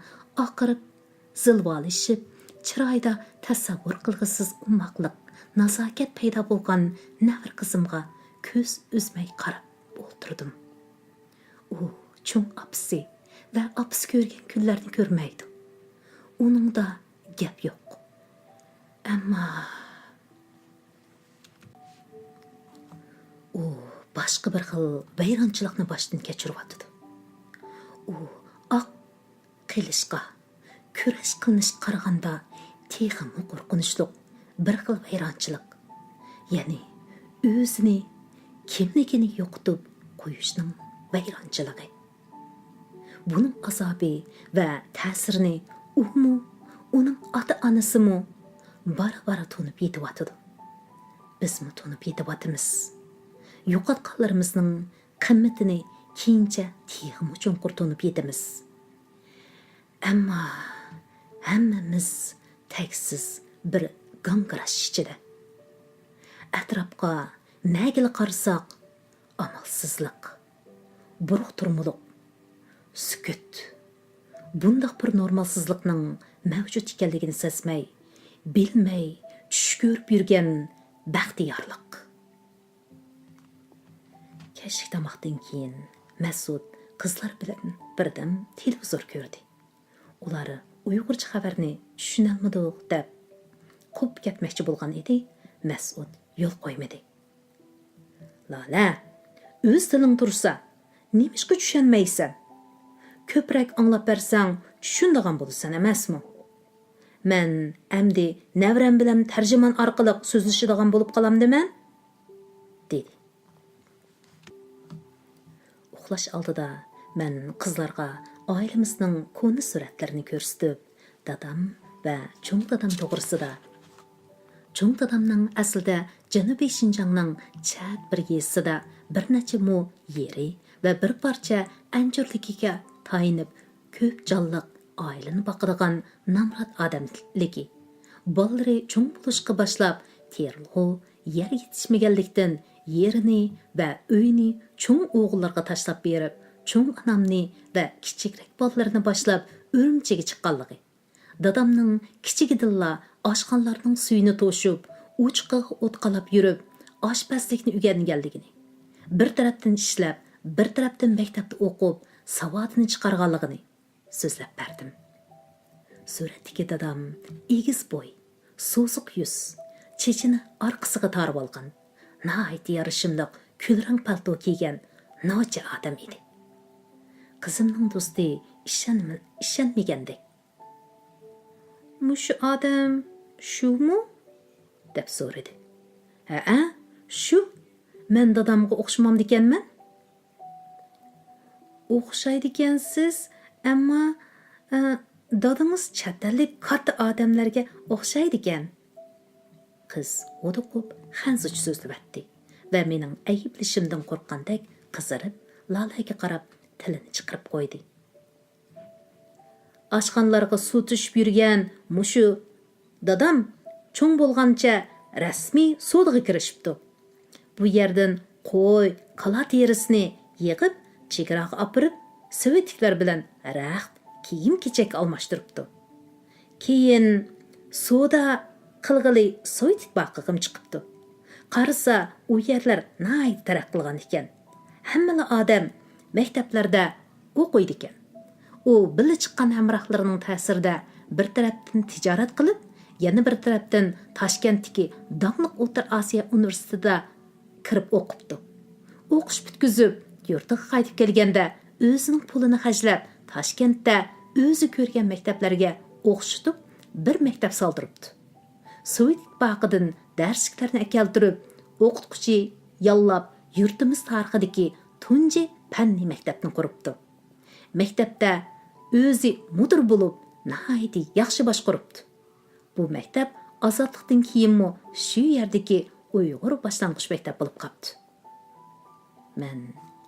ئاقىرىپ زىلۋالىشىپ، چىرايىدا تەسەۋۋۇر قىلغۇسىز ئوماقلىق، نازاكەت پەيدا بولغان نەۋرە قىزىمغا كۆز ئۈزمەي قاراپ ئولتۇردۇم. ئۇ چوڭ ئاپىسى ۋە ئاپىسى كۆرگەن كۈنلەرنى كۆرمەيدۇ. ئۇنىڭدا گەپ يوق. ئەمما ئۇ باشقا بىر خىل ۋەيرانچىلىقنى باشتىن كەچۈرۈۋاتىدۇ. ئۇ ئاق قىلىچقا، كۈرەش قىلىنىشقا قارىغاندا تېخىمۇ قورقۇنچلۇق بىر خىل ۋەيرانچىلىق. يەنى ئۆزىنى، كىملىكىنى يوقىتىپ قويۇشنىڭ ۋەيرانچىلىقى. بۇنىڭ ئازابى ۋە تەسىرىنى ئۇمۇ، ئۇنىڭ ئاتا-ئانىسىمۇ بارا-بارا تونۇپ يېتىۋاتىدۇ. بىزمۇ تونۇپ يېتىۋاتىمىز. يوقاتقانلىرىمىزنىڭ قىممىتىنى كېيىنچە تېخىمۇ چوڭقۇر تونۇپ يېتىمىز. ئەمما ھەممىمىز تەكسىز بىر گاڭگىراش ئىچىدە. ئەتراپقا نەگىلا قارىساق، ئامالسىزلىق، بۇرۇق تۇرمىلىق، سۈكۈت. بۇنداق بىر نورمالسىزلىقنىڭ مەۋجۇت ئىكەنلىكىنى سەزمەي، بىلمەي، چۈش كۆرۈپ يۈرگەن بەختىيارلىق. كەچلىك تاماقتىن كېيىن مەسئۇد قىزلار بىلەن بىردەم تېلېۋىزور كۆردى. ئۇلار ئۇيغۇرچە خەۋەرنى چۈشىنەلمىدۇق دەپ قوپۇپ كەتمەكچى بولغان ئىدى، مەسئۇد يول قويمىدى. لالە، ئۆز تىلىڭ تۇرسا، نېمىشقا چۈشەنمەيسەن؟ كۆپرەك ئاڭلاپ بەرسەڭ چۈشىنىدىغان بولىسەن ئەمەسمۇ؟ مەن ئەمدى نەۋرەم بىلەن تەرجىمان ئارقىلىق سۆزلىشىدىغان بولۇپ قالامدىمەن؟ دېدى. ئۇخلاش ئالدىدا مەن قىزلارغا ئائىلىمىزنىڭ كونا سۈرەتلىرىنى كۆرسىتىپ، دادام ۋە چوڭ دادام توغرىسىدا، چوڭ دادامنىڭ ئەسلىدە جەنۇبىي شىنجاڭنىڭ چەت بىر يېزىسىدا بىر نەچچە مو يېرى ۋە بىر پارچە ئەنجۈرلۈكىگە تايىنىپ، كۆپ جانلىق ئائىلىنى باقىدىغان نامرات ئادەملىكى، بالىلىرى چوڭ بولۇشقا باشلاپ تېرىلغۇ يەر يېتىشمىگەنلىكتىن، يېرىنى ۋە ئۆيىنى چوڭ ئوغۇللارغا تاشلاپ بېرىپ، چوڭ ئانامنى ۋە كىچىكرەك بالىلىرىنى باشلاپ ئۈرۈمچىگە چىققانلىقى، دادامنىڭ كىچىكىدىنلا ئاشخانىلارنىڭ سۈيىنى توشۇپ، ئوچىقىغا ئوت قالاپ يۈرۈپ، ئاشپەزلىكنى ئۆگەنگەنلىكىنى، بىر تەرەپتىن ئىشلەپ، بىر تەرەپتىن مەكتەپتە ئوقۇپ، ساۋادىنى چىقارغانلىقىنى سۆزلەپ بەردىم. سۈرەتتىكى دادام ئېگىز بوي، سوزۇق يۈز، چېچىنى ئارقىسىغا تارىۋالغان، ناھايىتى يارىشىملىق كۈلرەڭ پالتو كىيگەن نوچى ئادەم ئىدى. قىزىمنىڭ دوستى ئىشەنمە-، ئىشەنمىگەندەك، «مۇشۇ ئادەم شۇمۇ؟» دەپ سورىدى. «ھەئە، شۇ. مەن دادامغا ئوخشىمامدىكەنمەن؟» «ئوخشايدىكەنسىز، ئەمما، ئە، دادىڭىز چەت ئەللىك كاتتا ئادەملەرگە ئوخشايدىكەن.» قىز ھودۇقۇپ خەنزۇچە سۆزلىۋەتتى ۋە مېنىڭ ئەيىبلىشىمدىن قورققاندەك قىزىرىپ، لالەگە قاراپ تىلىنى چىقىرىپ قويدى. «ئاشخانىلارغا سۇ تېشىپ يۈرگەن مۇشۇ دادام چوڭ بولغانچە رەسمىي سودىغا كىرىشىپتۇ. بۇ يەردىن قوي، كالا تېرىسىنى يىغىپ، چېگراغا ئاپىرىپ، سوۋېتىكلار بىلەن رەخت، كىيىم-كېچەك ئالماشتۇرۇپتۇ. كېيىن سودا قىلغىلى سوۋېت ئىتتىپاقىغىمۇ چىقىپتۇ. قارىسا، ئۇ يەرلەر ناھايىتى تەرەققىي قىلغان ئىكەن. ھەممىلا ئادەم مەكتەپلەردە ئوقۇيدىكەن.» ئۇ بىللە چىققان ھەمراھلىرىنىڭ تەسىرىدە بىر تەرەپتىن تىجارەت قىلىپ، يەنە بىر تەرەپتىن تاشكەنتتىكى داڭلىق ئوتتۇرا ئاسىيا ئۇنىۋېرسىتېتىدا كىرىپ ئوقۇپتۇ. ئوقۇش پۈتكۈزۈپ، يۇرتىغا قايتىپ كەلگەندە، ئۆزىنىڭ پۇلىنى خەجلەپ، تاشكەنتتە ئۆزى كۆرگەن مەكتەپلەرگە ئوخشىتىپ، بىر مەكتەپ سالدۇرۇپتۇ. سوۋېت ئىتتىپاقىدىن دەرسلىكلەرنى ئەكەلتۈرۈپ، ئوقۇتقۇچى ياللاپ، يۇرتىمىز تارىخىدىكى تۇنجى پەننىي مەكتەپنى قۇرۇپتۇ. مەكتەپتە ئۆزى مۇدىر بولۇپ، ناھايىتى ياخشى باشقۇرۇپتۇ. بۇ مەكتەپ ئازادلىقتىن كېيىنمۇ شۇ يەردىكى ئۇيغۇر باشلانغۇچ مەكتەپ بولۇپ قاپتۇ. مەن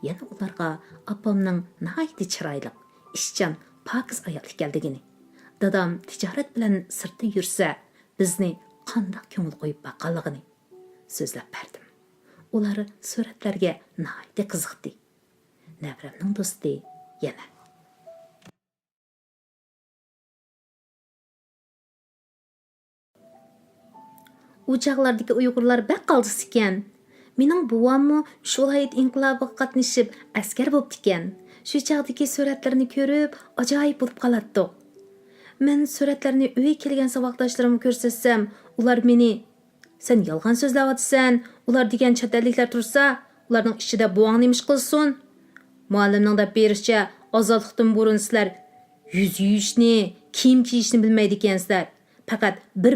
يەنە ئۇلارغا ئاپامنىڭ ناھايىتى چىرايلىق، ئىشچان، پاكىز ئايال ئىكەنلىكىنى، دادام تىجارەت بىلەن سىرتتا يۈرسە، بىزنى قانداق كۆڭۈل قويۇپ باققانلىقىنى سۆزلەپ بەردىم. ئۇلار سۈرەتلەرگە ناھايىتى قىزىقتى. نەۋرەمنىڭ دوستى يەنە. ئۇ چاغلاردىكى ئۇيغۇرلار بەك قالتىس ئىكەن. مېنىڭ بوۋاممۇ شۇ ۋىلايەت ئىنقىلابىغا قاتنىشىپ ئەسكەر بوپتىكەن. شۇ چاغدىكى سۈرەتلىرىنى كۆرۈپ ئاجايىپ بولۇپ قالاتتۇق. مەن سۈرەتلەرنى ئۆيگە كەلگەن ساۋاقداشلىرىمغا كۆرسەتسەم، ئۇلار مېنى «سەن يالغان سۆزلەۋاتىسەن، ئۇلار دېگەن چەت ئەللىكلەر تۇرسا، ئۇلارنىڭ ئىچىدە بوۋاڭ نېمە ئىش قىلسۇن؟ مۇئەللىمنىڭ دەپ بېرىشىچە، ئازادلىقتىن بۇرۇن سىلەر يۈز يۇيۇشنى، كىيىم كىيىشنى بىلمەيدىكەنسىلەر. پەقەت بىر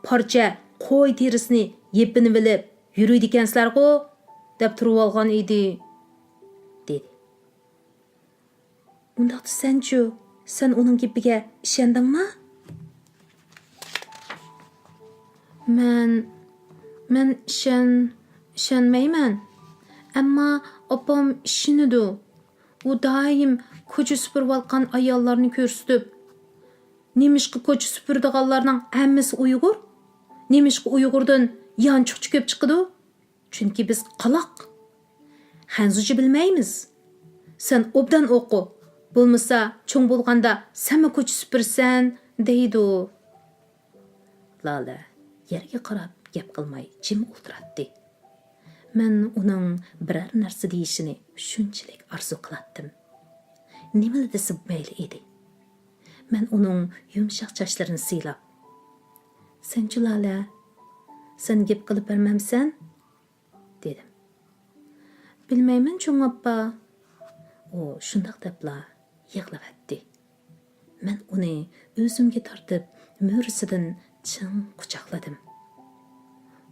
پارچە قوي تېرىسىنى يېپىنىۋېلىپ يۈرىدىكەنسىلەرغۇ» دەپ تۇرۇۋالغان ئىدى، دېدى. «ئۇنداقتا سەنچۇ؟ سەن ئۇنىڭ گېپىگە ئىشەندىڭما؟» «مەن، مەن ئىشەن-، ئىشەنمەيمەن. ئەمما ئاپام ئىشىنىدۇ. ئۇ دائىم كوچا سۈپۈرۈۋاتقان ئاياللارنى كۆرسىتىپ، نېمىشقا كوچا سۈپۈرىدىغانلارنىڭ ھەممىسى ئۇيغۇر؟ نېمىشقا ئۇيغۇردىن يانچۇقچى كۆپ چىقىدۇ؟ چۈنكى بىز قالاق. خەنزۇچە بىلمەيمىز. سەن ئوبدان ئوقۇ، بولمىسا چوڭ بولغاندا سەنمۇ كوچا سۈپۈرىسەن» دەيدۇ. لالە يەرگە قاراپ گەپ قىلماي جىم ئولتۇراتتى. مەن ئۇنىڭ بىرەر نەرسە دېيىشىنى شۇنچىلىك ئارزۇ قىلاتتىم. نېمىلا دېسە مەيلى ئىدى. مەن ئۇنىڭ يۇمشاق چاچلىرىنى سىيلاپ، «سەنچۇ لالە، سەن گەپ قىلىپ بەرمەمسەن؟» دېدىم. «بىلمەيمەن چوڭ ئاپا.» ئۇ شۇنداق دەپلا يىغلىۋەتتى. مەن ئۇنى ئۆزۈمگە تارتىپ، مۈرىسىدىن چىڭ قۇچاقلىدىم.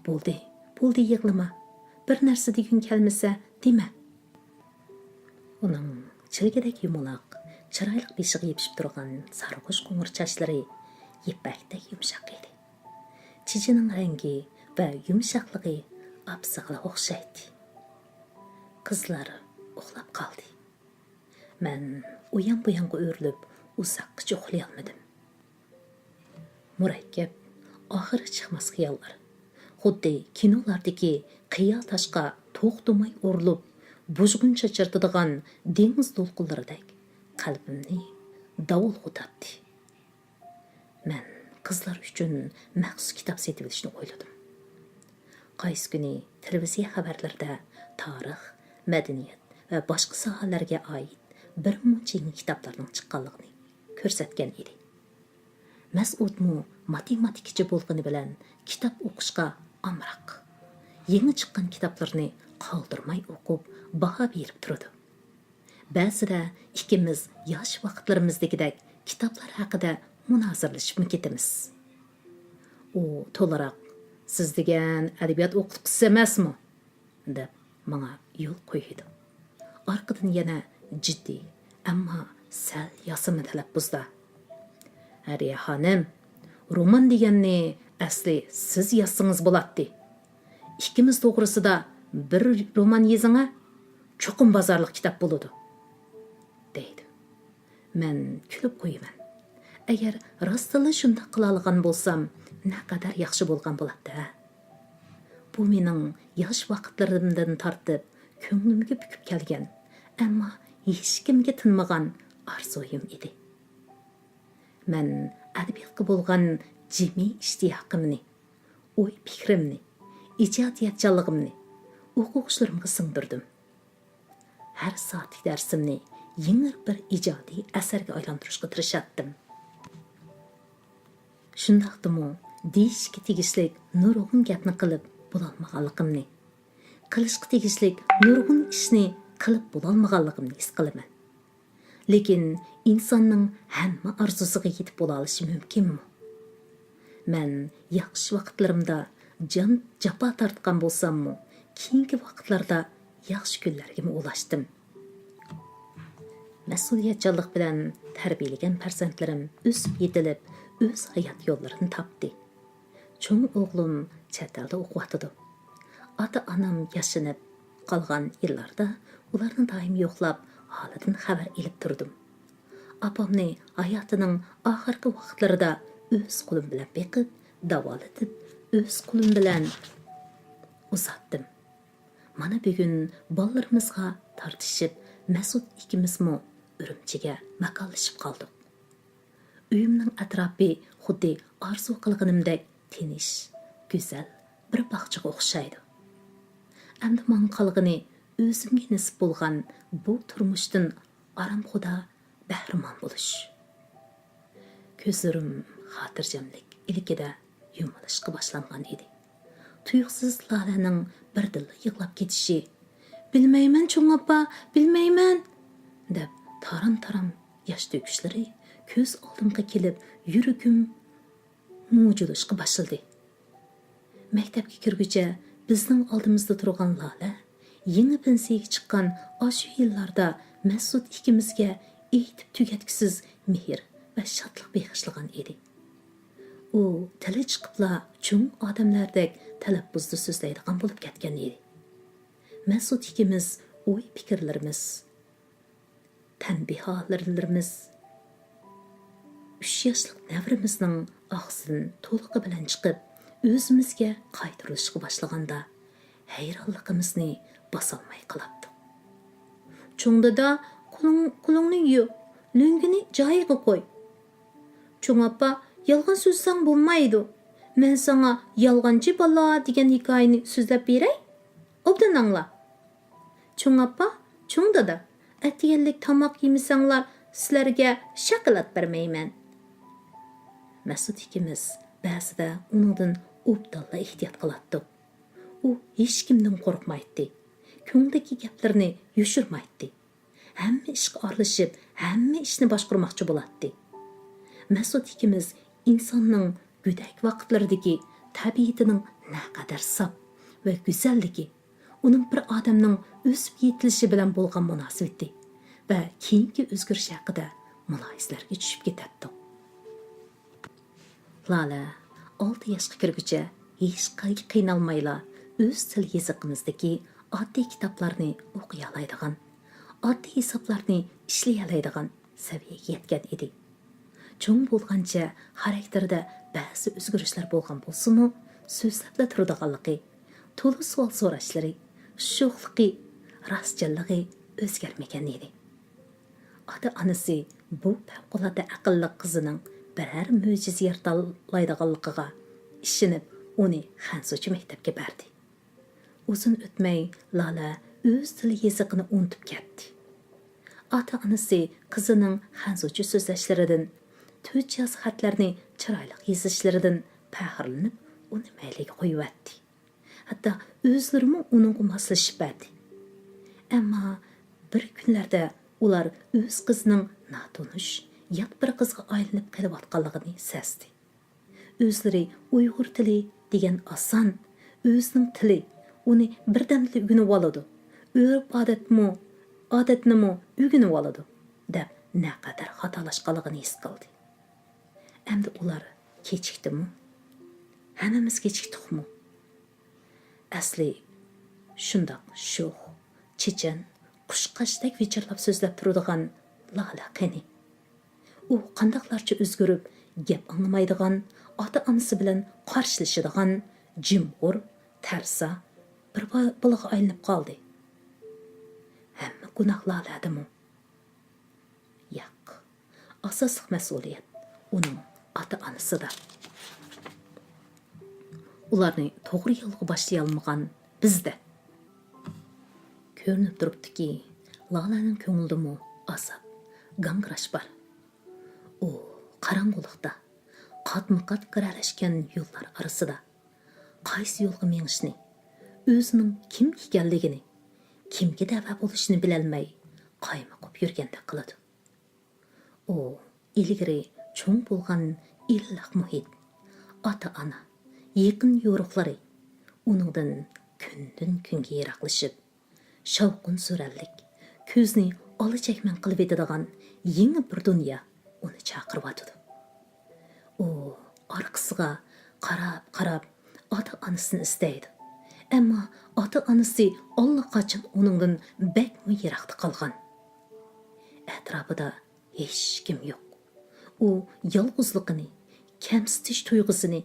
«بولدى، بولدى، يىغلىما. بىر نەرسە دېگۈڭ كەلمىسە، دېمە.» ئۇنىڭ چىلگىدەك يۇمىلاق، چىرايلىق بېشىغا يېپىشىپ تۇرغان سارغۇچ قوڭۇر چاچلىرى يىپەكتەك يۇمشاق ئىدى. چېچىنىڭ رەڭگى ۋە يۇمشاقلىقى ئاپىسىغىلا ئوخشايتتى. قىزلار ئۇخلاپ قالدى. مەن ئۇيان-بۇيانغا ئۆرۈلۈپ، ئۇزاققىچە ئۇخلىيالمىدىم. مۇرەككەپ، ئاخىرى چىقماس خىياللار، خۇددى كىنولاردىكى قىيا تاشقا توختىماي ئۇرۇلۇپ، بۇژغۇن چاچرىتىدىغان دېڭىز دولقۇنلىرىدەك، قەلبىمنى داۋۇلغا تارتتى. مەن قىزلار ئۈچۈن مەخسۇس كىتاب سېتىۋېلىشنى ئويلىدىم. قايسى كۈنى تېلېۋىزىيە خەۋەرلىرىدە تارىخ، مەدەنىيەت ۋە باشقا ساھەلەرگە ئائىت بىر مۇنچە يېڭى كىتابلارنىڭ چىققانلىقىنى كۆرسەتكەن ئىدى. مەسئۇدمۇ ماتېماتىكىچى بولغىنى بىلەن كىتاب ئوقۇشقا ئامراق. يېڭى چىققان كىتابلىرىنى قالدۇرماي ئوقۇپ، باھا بېرىپ تۇرىدۇ. بەزىدە ئىككىمىز ياش ۋاقىتلىرىمىزدىكىدەك كىتابلار ھەققىدە مۇنازىرىلىشىپمۇ كېتىمىز. ئۇ تولاراق، «سىز دېگەن ئەدەبىيات ئوقۇتقۇچىسى ئەمەسمۇ؟» دەپ ماڭا يول قويىدۇ. ئارقىدىن يەنە جىددىي، ئەمما سەل ياسىما تەلەپپۇزدا، «ھەرىيە خانىم، رومان دېگەننى ئەسلى سىز يازسىڭىز بولاتتى. ئىككىمىز توغرىسىدا بىر رومان يېزىڭە، چوقۇم بازارلىق كىتاب بولىدۇ» دەيدۇ. مەن كۈلۈپ قويىمەن. ئەگەر راستتىنلا شۇنداق قىلالىغان بولسام، نەقەدەر ياخشى بولغان بولاتتى ھە. بۇ مېنىڭ ياش ۋاقىتلىرىمدىن تارتىپ كۆڭلۈمگە پۈكۈپ كەلگەن، ئەمما ھېچكىمگە تىنمىغان ئارزۇيۇم ئىدى. مەن ئەدەبىياتقا بولغان جىمى ئىشتىياقىمنى، ئوي پىكرىمنى، ئىجادىيەتچانلىقىمنى ئوقۇغۇچىلىرىمغا سىڭدۈردۈم. ھەر سائەتلىك دەرسىمنى يېڭى بىر ئىجادىي ئەسەرگە ئايلاندۇرۇشقا تىرىشاتتىم. شۇنداقتىمۇ دېيىشكە تېگىشلىك نۇرغۇن گەپنى قىلىپ بولالمىغانلىقىمنى، قىلىشقا تېگىشلىك نۇرغۇن ئىشنى قىلىپ بولالمىغانلىقىمنى ھېس قىلىمەن. لېكىن ئىنساننىڭ ھەممە ئارزۇسىغا يېتىپ بولالىشى مۇمكىنمۇ؟ مەن ياخشى ۋاقىتلىرىمدا جان جاپا تارتقان بولساممۇ، كېيىنكى ۋاقىتلاردا ياخشى كۈنلەرگىمۇ ئۇلاشتىم. مەسئۇلىيەتچانلىق بىلەن تەربىيەلىگەن پەرزەنتلىرىم ئۆسۈپ يېتىلىپ، ئۆز ھايات يوللىرىنى تاپتى. چوڭ ئوغلۇم چەت ئەلدە ئوقۇۋاتىدۇ. ئاتا-ئانام ياشىنىپ قالغان يىللاردا ئۇلارنى دائىم يوقلاپ، ھالىدىن خەۋەر ئېلىپ تۇردۇم. ئاپامنى ھاياتىنىڭ ئاخىرقى ۋاقىتلىرىدا ئۆز قولۇم بىلەن بېقىپ، داۋالىتىپ، ئۆز قولۇم بىلەن ئۇزاتتىم. مانا بۈگۈن بالىلىرىمىزغا تارتىشىپ، مەسئۇد ئىككىمىزمۇ ئۈرۈمچىگە ماكانلىشىپ قالدۇق. ئۆيۈمنىڭ ئەتراپى خۇددى ئارزۇ قىلغىنىمدەك تىنچ، گۈزەل بىر باغچىغا ئوخشايدۇ. ئەمدى ماڭا قالغىنى ئۆزۈمگە نېسىپ بولغان بۇ تۇرمۇشتىن ئارامخۇدا بەھرىمەن بولۇش. كۆزلىرىم خاتىرجەملىك ئىلكىدە يۇمۇلۇشقا باشلانغان ئىدى. تۇيۇقسىز لالەنىڭ بىردىنلا يىغلاپ كېتىشى، «بىلمەيمەن، چوڭ ئاپا، بىلمەيمەن!» دەپ تارام-تارام ياش تۆكۈشلىرى كۆز ئالدىمغا كېلىپ، يۈرىكىم مۇجۇلۇشقا باشلىدى. مەكتەپكە كىرگۈچە بىزنىڭ ئالدىمىزدا تۇرغان لالە يېڭى پېنسىيەگە چىققان ئاشۇ يىللاردا مەسۇت ئىككىمىزگە ئېيتىپ تۈگەتكۈسىز مېھىر ۋە شادلىق بېغىشلىغان ئىدى. ئۇ تىلى چىقىپلا چوڭ ئادەملەردەك تەلەپپۇزدا سۆزلەيدىغان بولۇپ كەتكەن ئىدى. مەسۇت ئىككىمىز ئوي-پىكىرلىرىمىز، تەنبىھالىرىمىز ئۈچ ياشلىق نەۋرىمىزنىڭ ئاغزىدىن تولۇقى بىلەن چىقىپ، ئۆزىمىزگە قايتۇرۇلۇشقا باشلىغاندا، ھەيرانلىقىمىزنى باسالماي قالاتتۇق. «چوڭ دادا، قولۇڭ-، قولۇڭنى يۇ، لۆڭگىنى جايىغا قوي. چوڭ ئاپا، يالغان سۆزلىسەڭ بولمايدۇ. مەن ساڭا يالغانچى بالا دېگەن ھېكايىنى سۆزلەپ بېرەي، ئوبدان ئاڭلا. چوڭ ئاپا، چوڭ دادا، ئەتىگەنلىك تاماق يېمىسەڭلار، سىلەرگە شاكىلات بەرمەيمەن.» مەسۇت ئىككىمىز بەزىدە ئۇنىڭدىن ئوبدانلا ئېھتىيات قىلاتتۇق. ئۇ ھېچكىمدىن قورقمايتتى. كۆڭلىدىكى گەپلىرىنى يوشۇرمايتتى. ھەممە ئىشقا ئارىلىشىپ، ھەممە ئىشنى باشقۇرماقچى بولاتتى. مەسۇت ئىككىمىز ئىنساننىڭ گۆدەك ۋاقىتلىرىدىكى تەبىئىتىنىڭ نەقەدەر ساپ ۋە گۈزەللىكى، ئۇنىڭ بىر ئادەمنىڭ ئۆسۈپ يېتىلىشى بىلەن بولغان مۇناسىۋىتى ۋە كېيىنكى ئۆزگىرىشى ھەققىدە مۇلاھىزىلەرگە چۈشۈپ كېتەتتۇق. لالە ئالتە ياشقا كىرگۈچە ھېچقايچە قىينالمايلا ئۆز تىل يېزىقىمىزدىكى ئاددىي كىتابلارنى ئوقۇيالايدىغان، ئاددىي ھېسابلارنى ئىشلىيەلەيدىغان سەۋىيەگە يەتكەن ئىدى. چوڭ بولغانچە خاراكتېرىدە بەزى ئۆزگىرىشلەر بولغان بولسىمۇ، سۆزلەپلا تۇرىدىغانلىقى، تولا سوئال سوراشلىرى، شوخلۇقى، راستچىللىقى ئۆزگەرمىگەن ئىدى. ئاتا-ئانىسى بۇ پەۋقۇلئاددە ئەقىللىق قىزىنىڭ بىرەر مۆجىزە يارىتالايدىغانلىقىغا ئىشىنىپ، ئۇنى خەنزۇچە مەكتەپكە بەردى. ئۇزۇن ئۆتمەي لالە ئۆز تىل يېزىقىنى ئۇنتۇپ كەتتى. ئاتا-ئانىسى قىزىنىڭ خەنزۇچە سۆزلەشلىرىدىن، تۆت يازا خەتلەرنى چىرايلىق يېزىشلىرىدىن پەخىرلىنىپ، ئۇنى مەيلىگە قويۇۋەتتى. ھەتتا ئۆزلىرىمۇ ئۇنىڭغا ماسلىشىپ بەردى. ئەمما بىر كۈنلەردە ئۇلار ئۆز قىزىنىڭ ناتونۇش، يات بىر قىزغا ئايلىنىپ قېلىۋاتقانلىقىنى سەزدى. ئۆزلىرى ئۇيغۇر تىلى دېگەن ئاسان، ئۆزىنىڭ تىلى، ئۇنى بىردەمدىلا ئۆگىنىۋالىدۇ، ئۆرپ-ئادەتمۇ، ئادەتنىمۇ ئۆگىنىۋالىدۇ، دەپ نەقەدەر خاتالاشقانلىقىنى ھېس قىلدى. ئەمدى ئۇلار كېچىكتىمۇ؟ ھەممىمىز كېچىكتۇقمۇ؟ ئەسلى شۇنداق شوخ، چېچەن، قۇشقاچتەك ۋىچىرلاپ سۆزلەپ تۇرىدىغان لالە قېنى؟ ئۇ قانداقلارچە ئۆزگىرىپ، گەپ ئاڭلىمايدىغان، ئاتا-ئانىسى بىلەن قارشىلىشىدىغان جىمغۇر، تەرسا بىر با-، بالىغا ئايلىنىپ قالدى. ھەممە گۇناھ لالەدىمۇ؟ ياق. ئاساسلىق مەسئۇلىيەت ئۇنىڭ ئاتا-ئانىسىدا. ئۇلارنى توغرا يولغا باشلىيالمىغان بىزدە. كۆرۈنۈپ تۇرۇپتۇكى، لالەنىڭ كۆڭلىدىمۇ ئازاب، گاڭگىراش بار. ئۇ قاراڭغۇلۇقتا، قاتمۇ-قات گىرەلەشكەن يوللار ئارىسىدا قايسى يولغا مېڭىشنى، ئۆزىنىڭ كىم ئىكەنلىكىنى، كىمگە دەۋە بولۇشنى بىلەلمەي قايمۇقۇپ يۈرگەندەك قىلىدۇ. ئۇ ئىلگىرى چوڭ بولغان ئىللىق مۇھىت، ئاتا-ئانا، يېقىن يورۇقلىرى ئۇنىڭدىن كۈندىن-كۈنگە يىراقلىشىپ، شاۋقۇن-سۈرەنلىك، كۆزنى ئالا-چەكمەن قىلىۋېتىدىغان يېڭى بىر دۇنيا ئۇنى چاقىرىۋاتىدۇ. ئۇ ئارقىسىغا قاراپ-قاراپ ئاتا-ئانىسىنى ئىزدەيدۇ. ئەمما ئاتا-ئانىسى ئاللىقاچان ئۇنىڭدىن بەكمۇ يىراقتا قالغان. ئەتراپىدا ھېچكىم يوق. ئۇ يالغۇزلۇقىنى، كەمسىتىش تۇيغۇسىنى،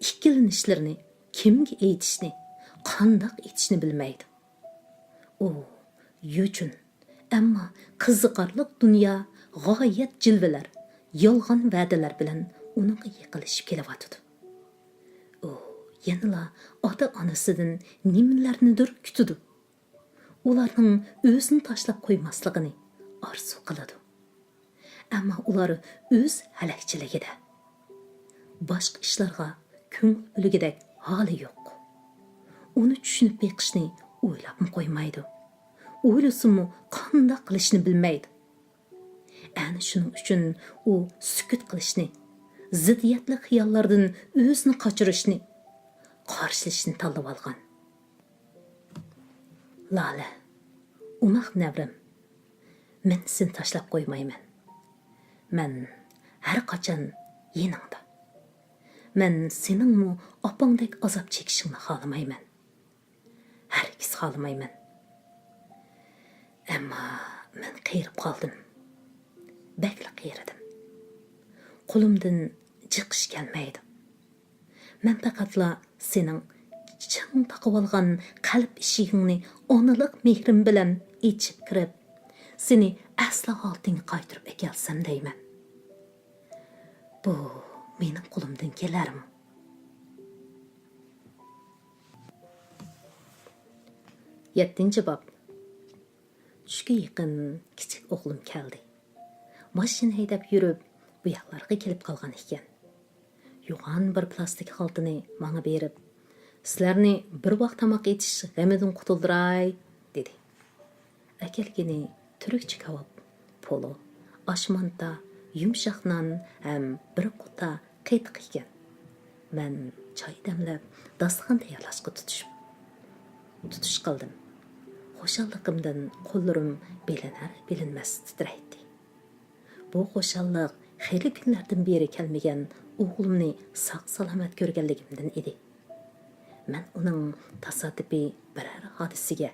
ئىككىلىنىشلىرىنى كىمگە ئېيتىشنى، قانداق ئېيتىشنى بىلمەيدۇ. ئۇ يوچۇن، ئەمما قىزىقارلىق دۇنيا غايەت جىلۋىلەر، يالغان ۋەدىلەر بىلەن ئۇنىڭغا يېقىنلىشىپ كېلىۋاتىدۇ. ئۇ يەنىلا ئاتا-ئانىسىدىن نېمىلەرنىدۇر كۈتىدۇ. ئۇلارنىڭ ئۆزىنى تاشلاپ قويماسلىقىنى ئارزۇ قىلىدۇ. ئەمما ئۇلار ئۆز ھەلەكچىلىكىدە. باشقا ئىشلارغا كۆڭۈل بۆلگۈدەك ھالى يوق. ئۇنى چۈشىنىپ بېقىشنى ئويلاپمۇ قويمايدۇ. ئويلىسىمۇ قانداق قىلىشنى بىلمەيدۇ. ئەنە شۇنىڭ ئۈچۈن ئۇ سۈكۈت قىلىشنى، زىددىيەتلىك خىياللاردىن ئۆزىنى قاچۇرۇشنى، قارشىلىشىشنى تاللىۋالغان. لالە، ئوماق نەۋرەم، مەن سېنى تاشلاپ قويمايمەن. مەن ھەر قاچان يېنىڭدا. مەن سېنىڭمۇ ئاپاڭدەك ئازاب چېكىشىڭنى خالىمايمەن. ھەرگىز خالىمايمەن. ئەمما مەن قېرىپ قالدىم. بەكلا قېرىدىم. قولۇمدىن جىق ئىش كەلمەيدۇ. مەن پەقەتلا سېنىڭ چىڭ تاقىۋالغان قەلب ئىشىكىڭنى ئانىلىق مېھرىم بىلەن ئېچىپ كىرىپ، سېنى ئەسلى ھالىتىڭگە قايتۇرۇپ ئەكەلسەم دەيمەن. بۇ مېنىڭ قولۇمدىن كېلەرمۇ؟ يەتتىنچى باب. چۈشكە يېقىن كىچىك ئوغلۇم كەلدى. ماشىنا ھەيدەپ يۈرۈپ، بۇ ياقلارغا كېلىپ قالغان ئىكەن. يوغان بىر پىلاستىك خالتىنى ماڭا بېرىپ، «سىلەرنى بىر ۋاق تاماق ئېتىش غېمىدىن قۇتۇلدۇراي» دېدى. ئەكەلگىنى تۈركچە كاۋاپ، پولۇ، ئاش مانتا، يۇمشاق نان ھەم بىر قۇتا قېتىق ئىكەن. مەن چاي دەملەپ، داستىخان تەييارلاشقا تۇتۇش، تۇتۇش قىلدىم. خۇشاللىقىمدىن قوللىرىم بىلىنەر-بىلىنمەس تىترەيتتى. بۇ خۇشاللىق خېلى كۈنلەردىن بېرى كەلمىگەن ئوغلۇمنى ساق-سالامەت كۆرگەنلىكىمدىن ئىدى. مەن ئۇنىڭ تاسادىپىي بىرەر ھادىسىگە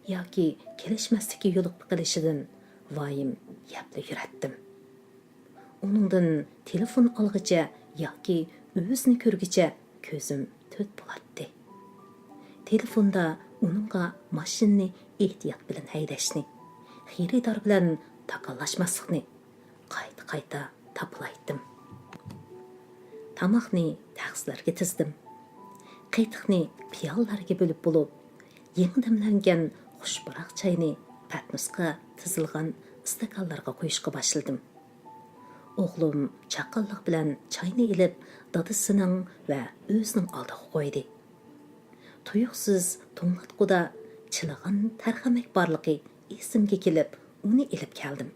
ياكى كېلىشمەسلىككە يولۇقۇپ قېلىشىدىن ۋايىم يەپلا يۈرەتتىم. ئۇنىڭدىن تېلېفون ئالغىچە ياكى ئۆزىنى كۆرگۈچە كۆزۈم تۆت بولاتتى. تېلېفوندا ئۇنىڭغا ماشىنىنى ئېھتىيات بىلەن ھەيدەشنى، خېرىدار بىلەن تاكاللاشماسلىقنى قايتا-قايتا تاپىلايتتىم. تاماقنى تەخسىلەرگە تىزدىم. قېتىقنى پىيالىلەرگە بۆلۈپ بولۇپ، يېڭى دەملەنگەن خۇش پۇراق چاينى پەتنۇسقا تىزىلغان ئىستاكانلارغا قۇيۇشقا باشلىدىم. ئوغلۇم چاققانلىق بىلەن چاينى ئېلىپ، دادىسىنىڭ ۋە ئۆزىنىڭ ئالدىغا قويدى. تۇيۇقسىز توڭلاتقۇدا چىلىغان تەرخەمەك بارلىقى ئېسىمگە كېلىپ، ئۇنى ئېلىپ كەلدىم.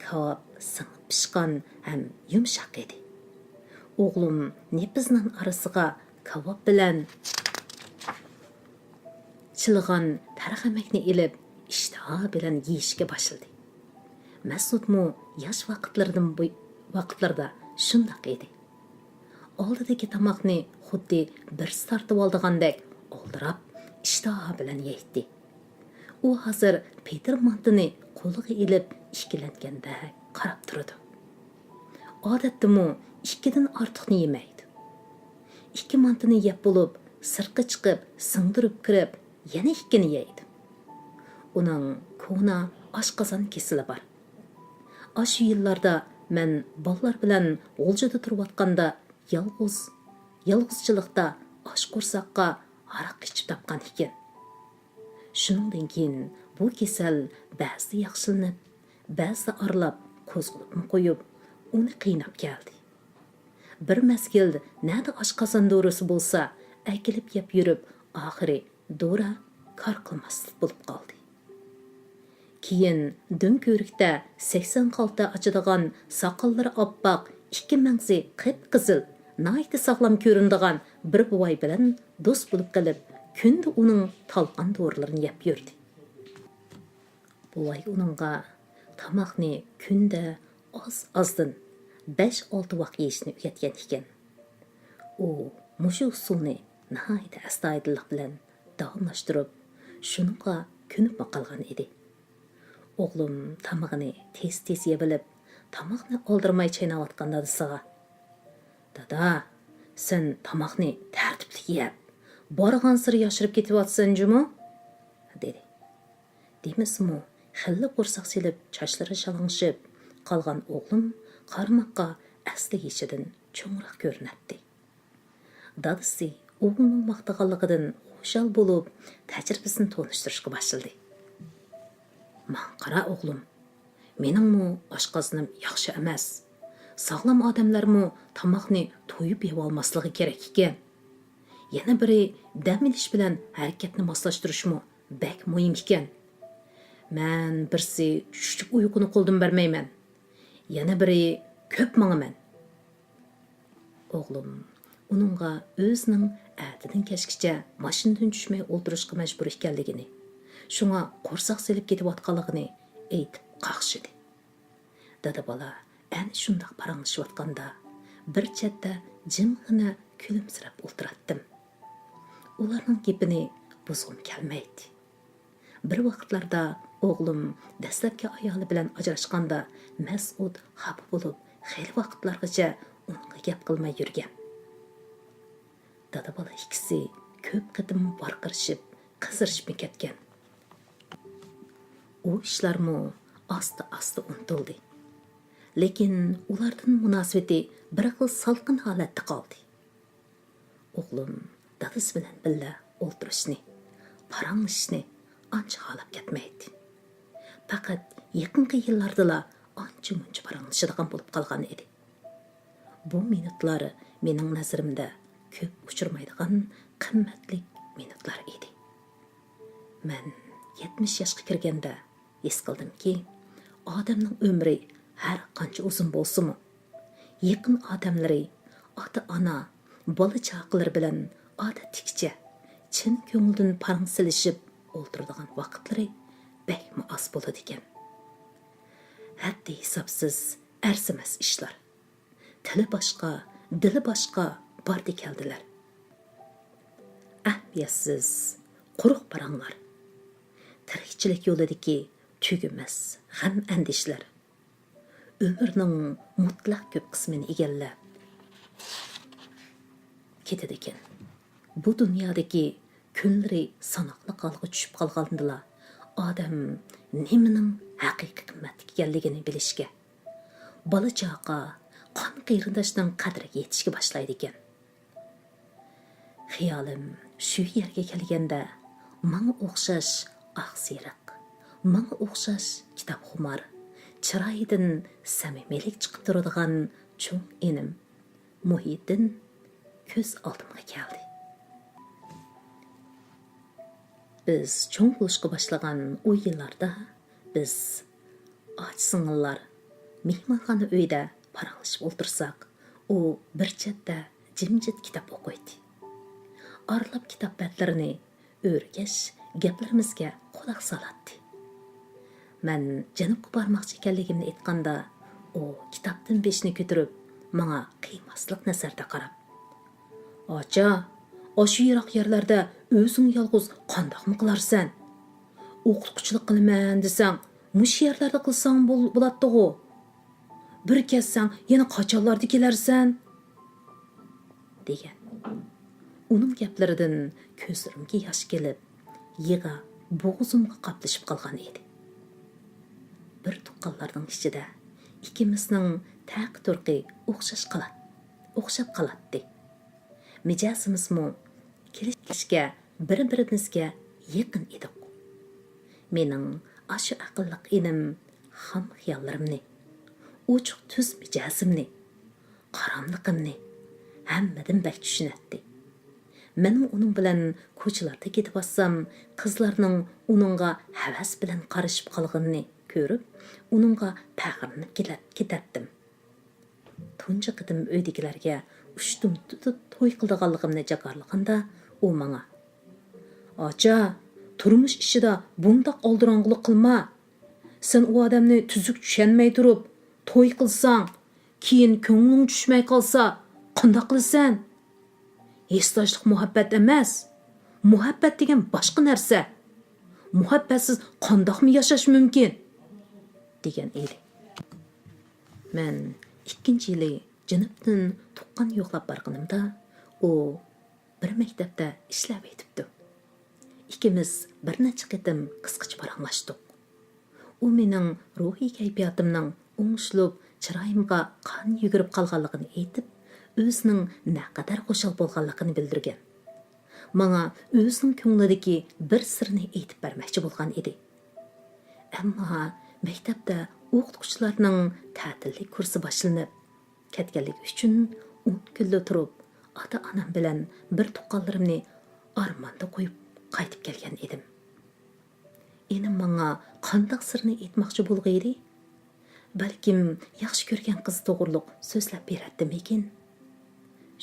كاۋاپ سىڭىپ پىشقان ھەم يۇمشاق ئىدى. ئوغلۇم نېپىز نان ئارىسىغا كاۋاپ بىلەن چىلىغان تەرخەمەكنى ئېلىپ، ئىشتىها بىلەن يېيىشكە باشلىدى. مەسۇتمۇ ياش ۋاقىتلىرىدىن بۇ، ۋاقىتلىرىدا شۇنداق ئىدى. ئالدىدىكى تاماقنى خۇددى بىرسى تارتىۋالىدىغاندەك ئالدىراپ، ئىشتىها بىلەن يەيتتى. ئۇ ھازىر پېتىر مانتىنى قولىغا ئېلىپ، ئىككىلەنگەندەك قاراپ تۇرىدۇ. ئادەتتىمۇ ئىككىدىن ئارتۇقنى يېمەيدۇ. ئىككى مانتىنى يەپ بولۇپ، سىرتقا چىقىپ، سىڭدۈرۈپ كىرىپ، يەنە ئىككىنى يەيدۇ. ئۇنىڭ كونا ئاشقازان كېسىلى بار. ئاشۇ يىللاردا مەن بالىلار بىلەن غۇلجىدا تۇرۇۋاتقاندا، يالغۇز، يالغۇزچىلىقتا ئاچ قورساققا ھاراق ئىچىپ تاپقان ئىكەن. شۇنىڭدىن كېيىن بۇ كېسەل بەزىدە ياخشىلىنىپ، بەزىدە ئارىلاپ قوزغىلىپمۇ قويۇپ، ئۇنى قىيناپ كەلدى. بىر مەزگىل نەدە ئاشقازان دورىسى بولسا، ئەكېلىپ يەپ يۈرۈپ، ئاخىرى دورا كار قىلماسلىق بولۇپ قالدى. كېيىن دۆڭكۆۋرۈكتە سەكسەن خالتا ئاچىدىغان، ساقاللىرى ئاپئاق، ئىككى مەڭزى قىپقىزىل، ناھايىتى ساغلام كۆرۈنىدىغان بىر بوۋاي بىلەن دوست بولۇپ قېلىپ، كۈندە ئۇنىڭ تالقان دورىلىرىنى يەپ يۈردى. بوۋاي ئۇنىڭغا تاماقنى كۈندە ئاز-ئازدىن بەش-ئالتە ۋاق يېيىشنى ئۆگەتكەن ئىكەن. ئۇ مۇشۇ ئۇسۇلنى ناھايىتى ئەستايىدىللىق بىلەن داۋاملاشتۇرۇپ، شۇنىڭغا كۆنۈپمۇ قالغان ئىدى. ئوغلۇم تامىقىنى تېز-تېز يەۋېلىپ، تاماقنى ئالدىرىماي چايناۋاتقان دادىسىغا، «دادا، سەن تاماقنى تەرتىپلىك يەپ، بارغانسېرى ياشىرىپ كېتىۋاتىسەن جۇمۇ؟» دېدى. دېمىسىمۇ، خېلىلا قورساق سېلىپ، چاچلىرى شالاڭشىپ قالغان ئوغلۇم قارىماققا ئەسلى يېشىدىن چوڭراق كۆرۈنەتتى. دادىسى ئوغلىنىڭ ماختىغانلىقىدىن خۇشال بولۇپ، تەجرىبىسىنى تونۇشتۇرۇشقا باشلىدى. ماڭا قارا، ئوغلۇم، مېنىڭمۇ ئاشقازىنىم ياخشى ئەمەس. ساغلام ئادەملەرمۇ تاماقنى تويۇپ يەۋالماسلىقى كېرەك ئىكەن. يەنە بىرى، دەم ئېلىش بىلەن ھەرىكەتنى ماسلاشتۇرۇشمۇ بەك مۇھىم ئىكەن. مەن بىرسى چۈشلۈك ئۇيقۇنى قولدىن بەرمەيمەن، يەنە بىرى كۆپ ماڭىمەن. ئوغلۇم ئۇنىڭغا ئۆزىنىڭ ئەتىدىن كەچكىچە ماشىنىدىن چۈشمەي ئولتۇرۇشقا مەجبۇر ئىكەنلىكىنى، شۇڭا قورساق سېلىپ كېتىۋاتقانلىقىنى ئېيتىپ قاقشىدى. دادا بالا ئەنە شۇنداق پاراڭلىشىۋاتقاندا، بىر چەتتە جىمغىنە كۈلۈمسىرەپ ئولتۇراتتىم. ئۇلارنىڭ گېپىنى بۇزغۇم كەلمەيتتى. بىر ۋاقىتلاردا ئوغلۇم دەسلەپكى ئايالى بىلەن ئاجراشقاندا، مەسئۇد خاپا بولۇپ، خېلى ۋاقىتلارغىچە ئۇنىڭغا گەپ قىلماي يۈرگەن. دادا بالا ئىككىسى كۆپ قېتىم ۋارقىرىشىپ، قىزىرىشىپمۇ كەتكەن. ئۇ ئىشلارمۇ ئاستا-ئاستا ئۇنتۇلدى. لېكىن ئۇلاردىن مۇناسىۋىتى بىر خىل سالقىن ھالەتتە قالدى. ئوغلۇم دادىسى بىلەن بىللە ئولتۇرۇشنى، پاراڭلىشىشنى ئانچە خالاپ كەتمەيتتى. پەقەت يېقىنقى يىللاردىلا ئانچە-مۇنچە پاراڭلىشىدىغان بولۇپ قالغان ئىدى. بۇ مىنۇتلار مېنىڭ نەزىرىمدە كۆپ ئۇچرىمايدىغان قىممەتلىك مىنۇتلار ئىدى. مەن يەتمىش ياشقا كىرگەندە ھېس قىلدىمكى، ئادەمنىڭ ئۆمرى ھەر قانچە ئۇزۇن بولسىمۇ، يېقىن ئادەملىرى، ئاتا-ئانا، بالا-چاقىلىرى بىلەن ئادەتتىكىچە چىن كۆڭۈلدىن پاراڭ سېلىشىپ ئولتۇرىدىغان ۋاقىتلىرى بەكمۇ ئاز بولىدىكەن. ھەددى-ھېسابسىز ئەرزىمەس ئىشلار. تىلى باشقا، دىلى باشقا باردى-كەلدىلەر. ئەھمىيەتسىز، قۇرۇق پاراڭلار. تىرىكچىلىك يولىدىكى تۈگىمەس غەم-ئەندىشىلەر. ئۆمۈرنىڭ مۇتلەق كۆپ قىسمىنى ئىگىلەپ كېتىدىكەن. بۇ دۇنيادىكى كۈنلىرى ساناقلىق ھالغا چۈشۈپ قالغاندىلا، ئادەم نېمىنىڭ ھەقىقىي قىممەتلىك ئىكەنلىكىنى بىلىشكە، بالا-چاقا، قان-قېرىنداشنىڭ قەدرىگە يېتىشكە باشلايدىكەن. خىيالىم شۇ يەرگە كەلگەندە، ماڭا ئوخشاش ئاقسېرىق، ماڭا ئوخشاش كىتابخۇمار، چىرايىدىن سەمىمىيلىك چىقىپ تۇرىدىغان چوڭ ئىنىم مۇھىتىن كۆز ئالدىمغا كەلدى. بىز چوڭ بولۇشقا باشلىغان ئۇ يىللاردا بىز ئاچا-سىڭىللار مېھمانخانا ئۆيدە پاراڭلىشىپ ئولتۇرساق، ئۇ بىر چەتتە جىمجىت كىتاب ئوقۇيتتى. ئارىلاپ كىتاب بەتلىرىنى ئۆرگەش گەپلىرىمىزگە قۇلاق سالاتتى. مەن جەنۇبقا بارماقچى ئىكەنلىكىمنى ئېيتقاندا، ئۇ كىتابتىن بېشىنى كۆتۈرۈپ، ماڭا قىيماسلىق نەزەردە قاراپ، «ئاچا، ئاشۇ يىراق يەرلەردە ئۆزۈڭ يالغۇز قانداقمۇ قىلارسەن؟ ئوقۇتقۇچىلىق قىلىمەن دېسەڭ، مۇشۇ يەرلەردە قىلساڭ بول-، بولاتتىغۇ. بىر كەتسەڭ، يەنە قاچانلاردا كېلەرسەن؟» دېگەن. ئۇنىڭ گەپلىرىدىن كۆزلىرىمگە ياش كېلىپ، يىغا بوغۇزۇمغا قاپلىشىپ قالغان ئىدى. بىر تۇغقانلارنىڭ ئىچىدە ئىككىمىزنىڭ تەقى-تۇرقى ئوخشاش قالات-، ئوخشاپ قالاتتى. مىجەزىمىزمۇ كېلىشكە، بىر-بىرىمىزگە يېقىن ئىدۇق. مېنىڭ ئاشۇ ئەقىللىق ئىنىم خام خىياللىرىمنى، ئوچۇق تۈز مىجەزىمنى، قاراملىقىمنى ھەممىدىن بەك چۈشىنەتتى. مەنمۇ ئۇنىڭ بىلەن كوچىلاردا كېتىۋاتسام، قىزلارنىڭ ئۇنىڭغا ھەۋەس بىلەن قارىشىپ قالغىنىنى كۆرۈپ، ئۇنىڭغا پەخىرلىنىپ كېلەت-، كېتەتتىم. تۇنجى قېتىم ئۆيدىكىلەرگە ئۇشتۇمتۇت توي قىلىدىغانلىقىمنى جاكارلىغاندا، ئۇ ماڭا، «ئاچا، تۇرمۇش ئىشىدا بۇنداق ئالدىراڭغۇلۇق قىلما. سەن ئۇ ئادەمنى تۈزۈك چۈشەنمەي تۇرۇپ توي قىلساڭ، كېيىن كۆڭلۈڭ چۈشمەي قالسا، قانداق قىلىسەن؟ ھېسداشلىق مۇھەببەت ئەمەس. مۇھەببەت دېگەن باشقا نەرسە. مۇھەببەتسىز قانداقمۇ ياشاش مۇمكىن؟» دېگەن ئىدى. مەن ئىككىنچى يىلى جەنۇبتىن تۇغقان يوقلاپ بارغىنىمدا، ئۇ بىر مەكتەپتە ئىشلەۋېتىپتۇ. ئىككىمىز بىر نەچچە قېتىم قىسقىچە پاراڭلاشتۇق. ئۇ مېنىڭ روھىي كەيپىياتىمنىڭ ئوڭشىلىپ، چىرايىمغا قان يۈگۈرۈپ قالغانلىقىنى ئېيتىپ، ئۆزىنىڭ نەقەدەر خۇشال بولغانلىقىنى بىلدۈرگەن. ماڭا ئۆزىنىڭ كۆڭلىدىكى بىر سىرنى ئېيتىپ بەرمەكچى بولغان ئىدى. ئەمما مەكتەپتە ئوقۇتقۇچىلارنىڭ تەتىللىك كۇرسى باشلىنىپ كەتكەنلىكى ئۈچۈن ئون كۈنلا تۇرۇپ، ئاتا-ئانام بىلەن بىر تۇغقانلىرىمنى ئارماندا قويۇپ قايتىپ كەلگەن ئىدىم. ئىنىم ماڭا قانداق سىرنى ئېيتماقچى بولغىيدى؟ بەلكىم ياخشى كۆرگەن قىزى توغرۇلۇق سۆزلەپ بېرەتتىمىكىن؟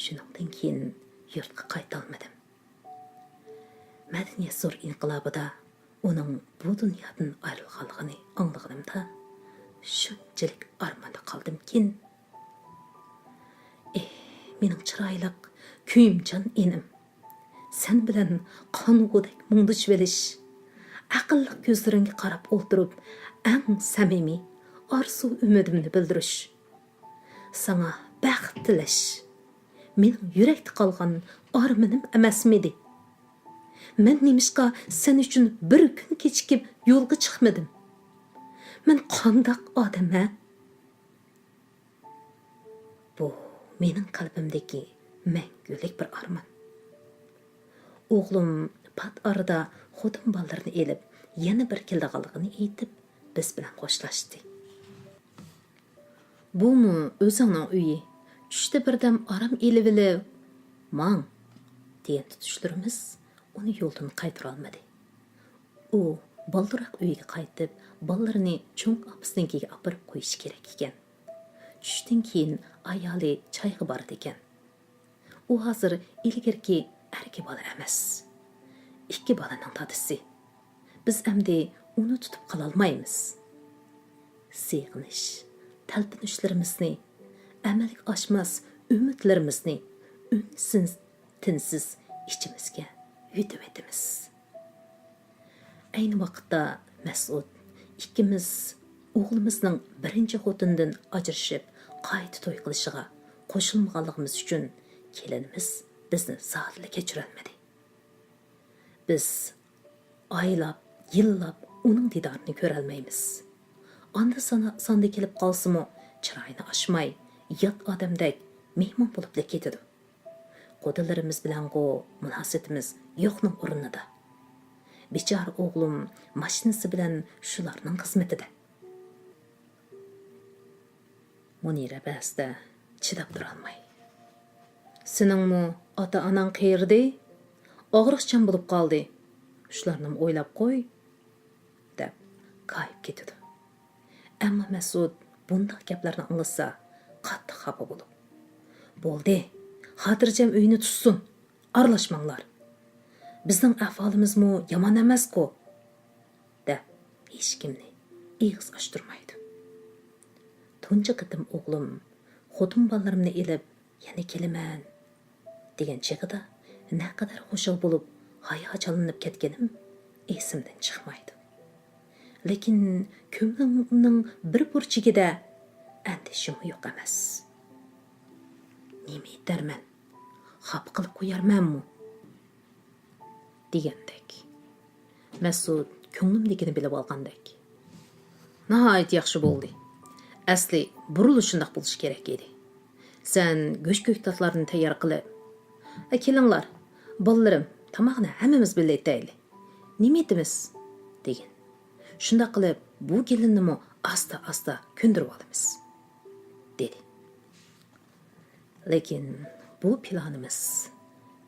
شۇنىڭدىن كېيىن يۇرتقا قايتالمىدىم. مەدەنىيەت زور ئىنقىلابىدا ئۇنىڭ بۇ دۇنيادىن ئايرىلغانلىقىنى ئاڭلىغىنىمدا شۇنچىلىك ئارماندا قالدىمكىن. ئېھ، مېنىڭ چىرايلىق، كۆيۈمچان ئىنىم! سەن بىلەن قانغۇدەك مۇڭدىشىۋېلىش، ئەقىللىق كۆزلىرىڭگە قاراپ ئولتۇرۇپ، ئەڭ سەمىمىي ئارزۇ-ئۈمىدىمنى بىلدۈرۈش، ساڭا بەخت تىلەش مېنىڭ يۈرەكتە قالغان ئارمىنىم ئەمەسمىدى؟ مەن نېمىشقا سەن ئۈچۈن بىر كۈن كېچىكىپ يولغا چىقمىدىم؟ مەن قانداق ئادەم، ھە؟ بۇ مېنىڭ قەلبىمدىكى مەڭگۈلۈك بىر ئارمان. ئوغلۇم پات ئارىدا خوتۇن بالىلىرىنى ئېلىپ، يەنە بىر كېلىدىغانلىقىنى ئېيتىپ، بىز بىلەن خوشلاشتى. بۇمۇ ئۆزۈڭنىڭ ئۆيى. چۈشتە بىردەم ئارام ئېلىۋېلىپ ماڭ، دېگەن تۇتۇشلىرىمىز ئۇنى يولدىن قايتۇرالمىدى. ئۇ بالدۇرراق ئۆيىگە قايتىپ، بالىلىرىنى چوڭ ئاپىسىنىڭكىگە ئاپىرىپ قويۇشى كېرەك ئىكەن. چۈشتىن كېيىن ئايالى چايغا بارىدىكەن. ئۇ ھازىر ئىلگىرىكى ئەركە بالا ئەمەس. ئىككى بالىنىڭ دادىسى. بىز ئەمدى ئۇنى تۇتۇپ قالالمايمىز. سېغىنىش، تەلپۈنۈشلىرىمىزنى، ئەمەلگە ئاشماس ئۈمىدلىرىمىزنى ئۈنسىز، تىنسىز ئىچىمىزگە يۇتۇۋېتىمىز. ئەينى ۋاقىتتا مەسئۇد ئىككىمىز ئوغلىمىزنىڭ بىرىنچى خوتۇنىدىن ئاجرىشىپ، قايتا توي قىلىشىغا قوشۇلمىغانلىقىمىز ئۈچۈن كېلىنىمىز بىزنى زادىلا كەچۈرەلمىدى. بىز ئايلاپ، يىللاپ ئۇنىڭ دىدارىنى كۆرەلمەيمىز. ئاندا سانا-، ساندا كېلىپ قالسىمۇ، چىرايىنى ئاچماي، يات ئادەمدەك مېھمان بولۇپلا كېتىدۇ. قۇدىلىرىمىز بىلەنغۇ مۇناسىۋىتىمىز يوقنىڭ ئورنىدا. بىچارە ئوغلۇم ماشىنىسى بىلەن شۇلارنىڭ خىزمىتىدە. مۇنىرە بەزىدە چىداپ تۇرالماي، «سېنىڭمۇ ئاتا-ئاناڭ قېرىدى، ئاغرىقچان بولۇپ قالدى، شۇلارنىمۇ ئويلاپ قوي» دەپ كايىپ كېتىدۇ. ئەمما مەسئۇد بۇنداق گەپلەرنى ئاڭلىسا، قاتتىق خاپا بولۇپ، «بولدى، خاتىرجەم ئۆينى تۇتسۇن، ئارىلاشماڭلار. بىزنىڭ ئەھۋالىمىزمۇ يامان ئەمەسقۇ» دەپ، ھېچكىمنى ئېغىز ئاچتۇرمايدۇ. تۇنجى قېتىم ئوغلۇم، «خوتۇن بالىلىرىمنى ئېلىپ، يەنە كېلىمەن» دېگەن چېغىدا نەقەدەر خۇشال بولۇپ، ھاياجانلىنىپ كەتكىنىم ئېسىمدىن چىقمايدۇ. لېكىن كۆڭلۈمنىڭ بىر بۇرجىكىدە ئەندىشىمۇ يوق ئەمەس. «نېمە ئېيتەرمەن؟ خاپا قىلىپ قويارمەنمۇ؟» دېگەندەك. مەسئۇد كۆڭلۈمدىكىنى بىلىۋالغاندەك، «ناھايىتى ياخشى بولدى. ئەسلى بۇرۇنلا شۇنداق بولۇشى كېرەك ئىدى. سەن گۆش-كۆكتاتلارنى تەييار قىلىپ، ھە، كېلىڭلار، بالىلىرىم، تاماقنى ھەممىمىز بىللە ئېتەيلى. نېمە ئېتىمىز؟» دېگىن. «شۇنداق قىلىپ، بۇ كېلىننىمۇ ئاستا-ئاستا كۆندۈرۈۋالىمىز» دېدى. لېكىن بۇ پىلانىمىز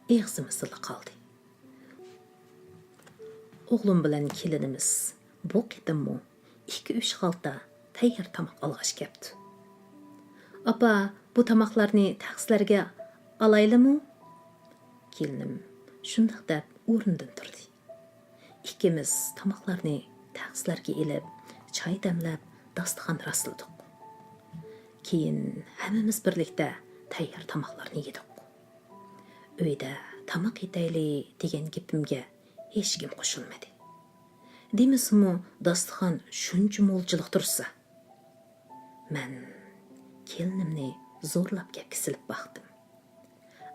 ئېغىزىمىزدىلا قالدى. ئوغلۇم بىلەن كېلىنىمىز بۇ قېتىممۇ ئىككى-ئۈچ خالتا تەييار تاماق ئالغاچ كەپتۇ. «ئاپا، بۇ تاماقلارنى تەخسىلەرگە ئالايلىمۇ؟» كېلىنىم شۇنداق دەپ ئورنىدىن تۇردى. ئىككىمىز تاماقلارنى تەخسىلەرگە ئېلىپ، چاي دەملەپ، داستىخان راسلىدۇق. كېيىن ھەممىمىز بىرلىكتە تەييار تاماقلارنى يېدۇق. ئۆيدە تاماق ئېتەيلى دېگەن گېپىمگە ھېچكىم قوشۇلمىدى. دېمىسىمۇ، داستىخان شۇنچە مولچىلىق تۇرسا، مەن كېلىنىمنى زورلاپ گەپكە سېلىپ باقتىم.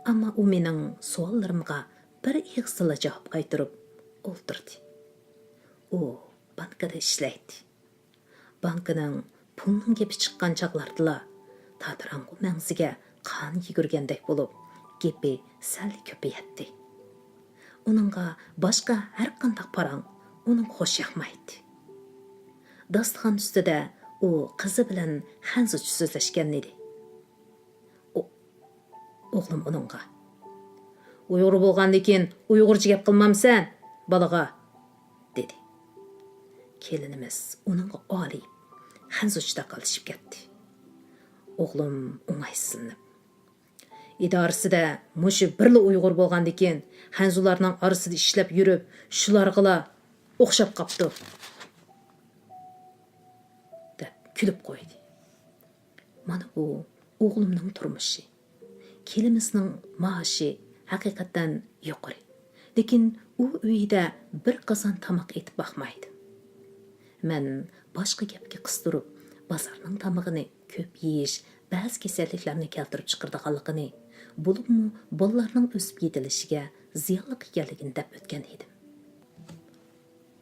ئەمما ئۇ مېنىڭ سوئاللىرىمغا بىر ئېغىزدىلا جاۋاب قايتۇرۇپ ئولتۇردى. ئۇ بانكىدا ئىشلەيتتى. بانكىنىڭ پۇلنىڭ گېپى چىققان چاغلاردىلا تاتىراڭغۇ مەڭزىگە قان يۈگۈرگەندەك بولۇپ، گېپى سەل كۆپىيەتتى. ئۇنىڭغا باشقا ھەرقانداق پاراڭ ئۇنىڭغا خوش ياقمايتتى. داستىخان ئۈستىدە ئۇ قىزى بىلەن خەنزۇچە سۆزلەشكەنىدى. ئو-، ئوغلۇم ئۇنىڭغا، «ئۇيغۇر بولغاندىكىن ئۇيغۇرچە گەپ قىلمامسەن، بالىغا؟» دېدى. كېلىنىمىز ئۇنىڭغا ئالىيىپ، خەنزۇچە تاكاللىشىپ كەتتى. ئوغلۇم ئوڭايسىزلىنىپ، «ئىدارىسىدە مۇشۇ بىرلا ئۇيغۇر بولغاندىكىن، خەنزۇلارنىڭ ئارىسىدا ئىشلەپ يۈرۈپ، شۇلارغىلا ئوخشاپ قاپتۇ» دەپ كۈلۈپ قويدى. مانا بۇ ئوغلۇمنىڭ تۇرمۇشى. كېلىمىزنىڭ مائاشى ھەقىقەتەن يۇقىرى. لېكىن ئۇ ئۆيىدە بىر قازان تاماق ئېتىپ باقمايدۇ. مەن باشقا گەپكە قىستۇرۇپ، بازارنىڭ تامىقىنى كۆپ يېيىش بەزى كېسەللىكلەرنى كەلتۈرۈپ چىقىرىدىغانلىقىنى، بولۇپمۇ بالىلارنىڭ ئۆسۈپ يېتىلىشىگە زىيانلىق ئىكەنلىكىنى دەپ ئۆتكەن ئىدىم.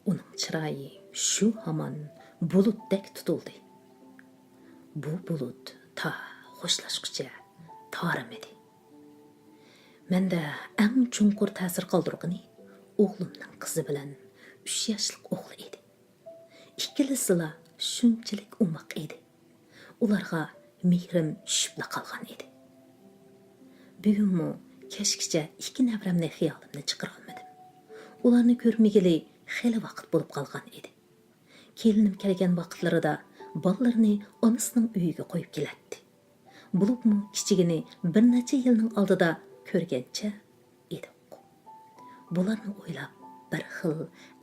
ئۇنىڭ چىرايى شۇ ھامان بۇلۇتتەك تۇتۇلدى. بۇ بۇلۇت تا خوشلاشقۇچە تارىمىدى. مەندە ئەڭ چوڭقۇر تەسىر قالدۇرغىنى ئوغلۇمنىڭ قىزى بىلەن ئۈچ ياشلىق ئوغلى ئىدى. ئىككىلىسىلا شۇنچىلىك ئوماق ئىدى. ئۇلارغا مېھرىم چۈشۈپلا قالغان ئىدى. بۈگۈنمۇ كەچكىچە ئىككى نەۋرەمنى خىيالىمدىن چىقىرالمىدىم. ئۇلارنى كۆرمىگىلى خېلى ۋاقىت بولۇپ قالغان ئىدى. كېلىنىم كەلگەن ۋاقىتلىرىدا بالىلىرىنى ئانىسىنىڭ ئۆيىگە قويۇپ كېلەتتى. بولۇپمۇ كىچىكىنى بىر نەچچە يىلنىڭ ئالدىدا كۆرگەنچە ئىدۇق. بۇلارنى ئويلاپ، بىر خىل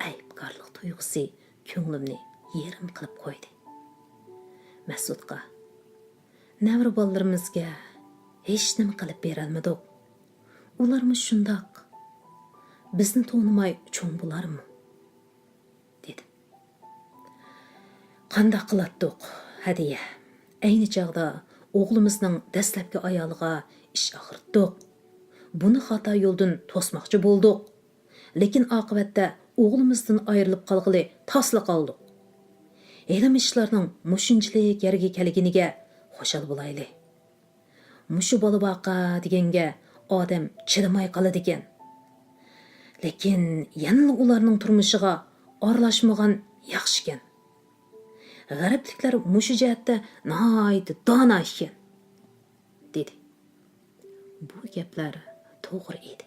ئەيىبكارلىق تۇيغۇسى كۆڭلۈمنى يېرىم قىلىپ قويدى. مەسئۇدقا، «نەۋرە بالىلىرىمىزگە ھېچنېمە قىلىپ بېرەلمىدۇق. ئۇلارمۇ شۇنداق بىزنى تونۇماي چوڭ بولارمۇ؟» دېدىم. «قانداق قىلاتتۇق، ھەدىيە؟ ئەينى چاغدا ئوغلىمىزنىڭ دەسلەپكى ئايالىغا ئىش ئاغرىتتۇق. بۇنى خاتا يولدىن توسماقچى بولدۇق. لېكىن ئاقىۋەتتە ئوغلىمىزدىن ئايرىلىپ قالغىلى تاسلا قالدۇق. ھېلىمۇ ئىشلارنىڭ مۇشۇنچىلىك يەرگە كەلگىنىگە خۇشال بولايلى. مۇشۇ بالا-باقا دېگەنگە ئادەم چىدىماي قالىدىكەن. لېكىن يەنىلا ئۇلارنىڭ تۇرمۇشىغا ئارىلاشمىغان ياخشىكەن. غەربلىكلەر مۇشۇ جەھەتتە ناھايىتى دانا ئىكەن» دېدى. بۇ گەپلەر توغرا ئىدى.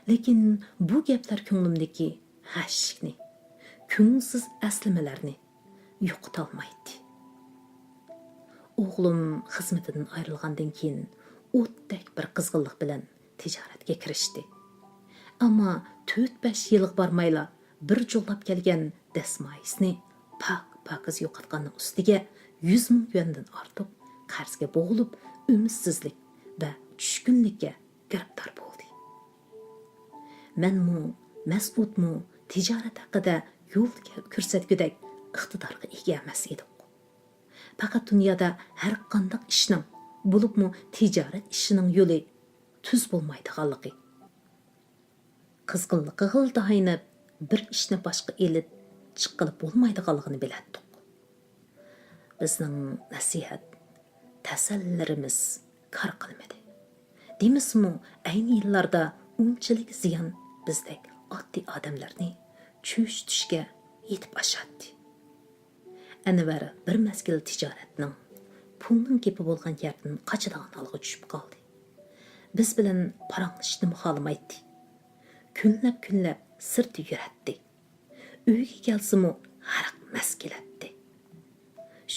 لېكىن بۇ گەپلەر كۆڭلۈمدىكى غەشلىكنى، كۆڭۈلسىز ئەسلىمىلەرنى يوقىتالمايتتى. ئوغلۇم خىزمىتىدىن ئايرىلغاندىن كېيىن ئوتتەك بىر قىزغىنلىق بىلەن تىجارەتكە كىرىشتى. ئەمما تۆت-بەش يىلغا بارمايلا بىر جۇغلاپ كەلگەن دەسمايىسىنى پاك-پاكىز يوقاتقاننىڭ ئۈستىگە يۈز مىڭ يۈەندىن ئارتۇق قەرزگە بوغۇلۇپ، ئۈمىدسىزلىك ۋە چۈشكۈنلۈككە گىرىپتار بولدى. مەنمۇ، مەسئۇدمۇ تىجارەت ھەققىدە يول كۆرسەتكۈدەك ئىقتىدارغا ئىگە ئەمەس ئىدۇق. پەقەت دۇنيادا ھەرقانداق ئىشنىڭ، بولۇپمۇ تىجارەت ئىشىنىڭ يولى تۈز بولمايدىغانلىقى، قىزغىنلىقىغىلا تايىنىپ، بىر ئىشنى باشقا ئېلىپ چىققىلى بولمايدىغانلىقىنى بىلەتتۇق. بىزنىڭ نەسىھەت، تەسەللىلىرىمىز كار قىلمىدى. دېمىسىمۇ، ئەينى يىللاردا ئۇنچىلىك زىيان بىزدەك ئاددىي ئادەملەرنى چۆچۈتۈشكە يېتىپ ئاشاتتى. ئەنۋەر بىر مەزگىل تىجارەتنىڭ، پۇلنىڭ گېپى بولغان يەردىن قاچىدىغان ھالغا چۈشۈپ قالدى. بىز بىلەن پاراڭلىشىشنىمۇ خالىمايتتى. كۈنلەپ-كۈنلەپ سىرتتا يۈرەتتى. ئۆيگە كەلسىمۇ ھاراق مەس كېلەتتى.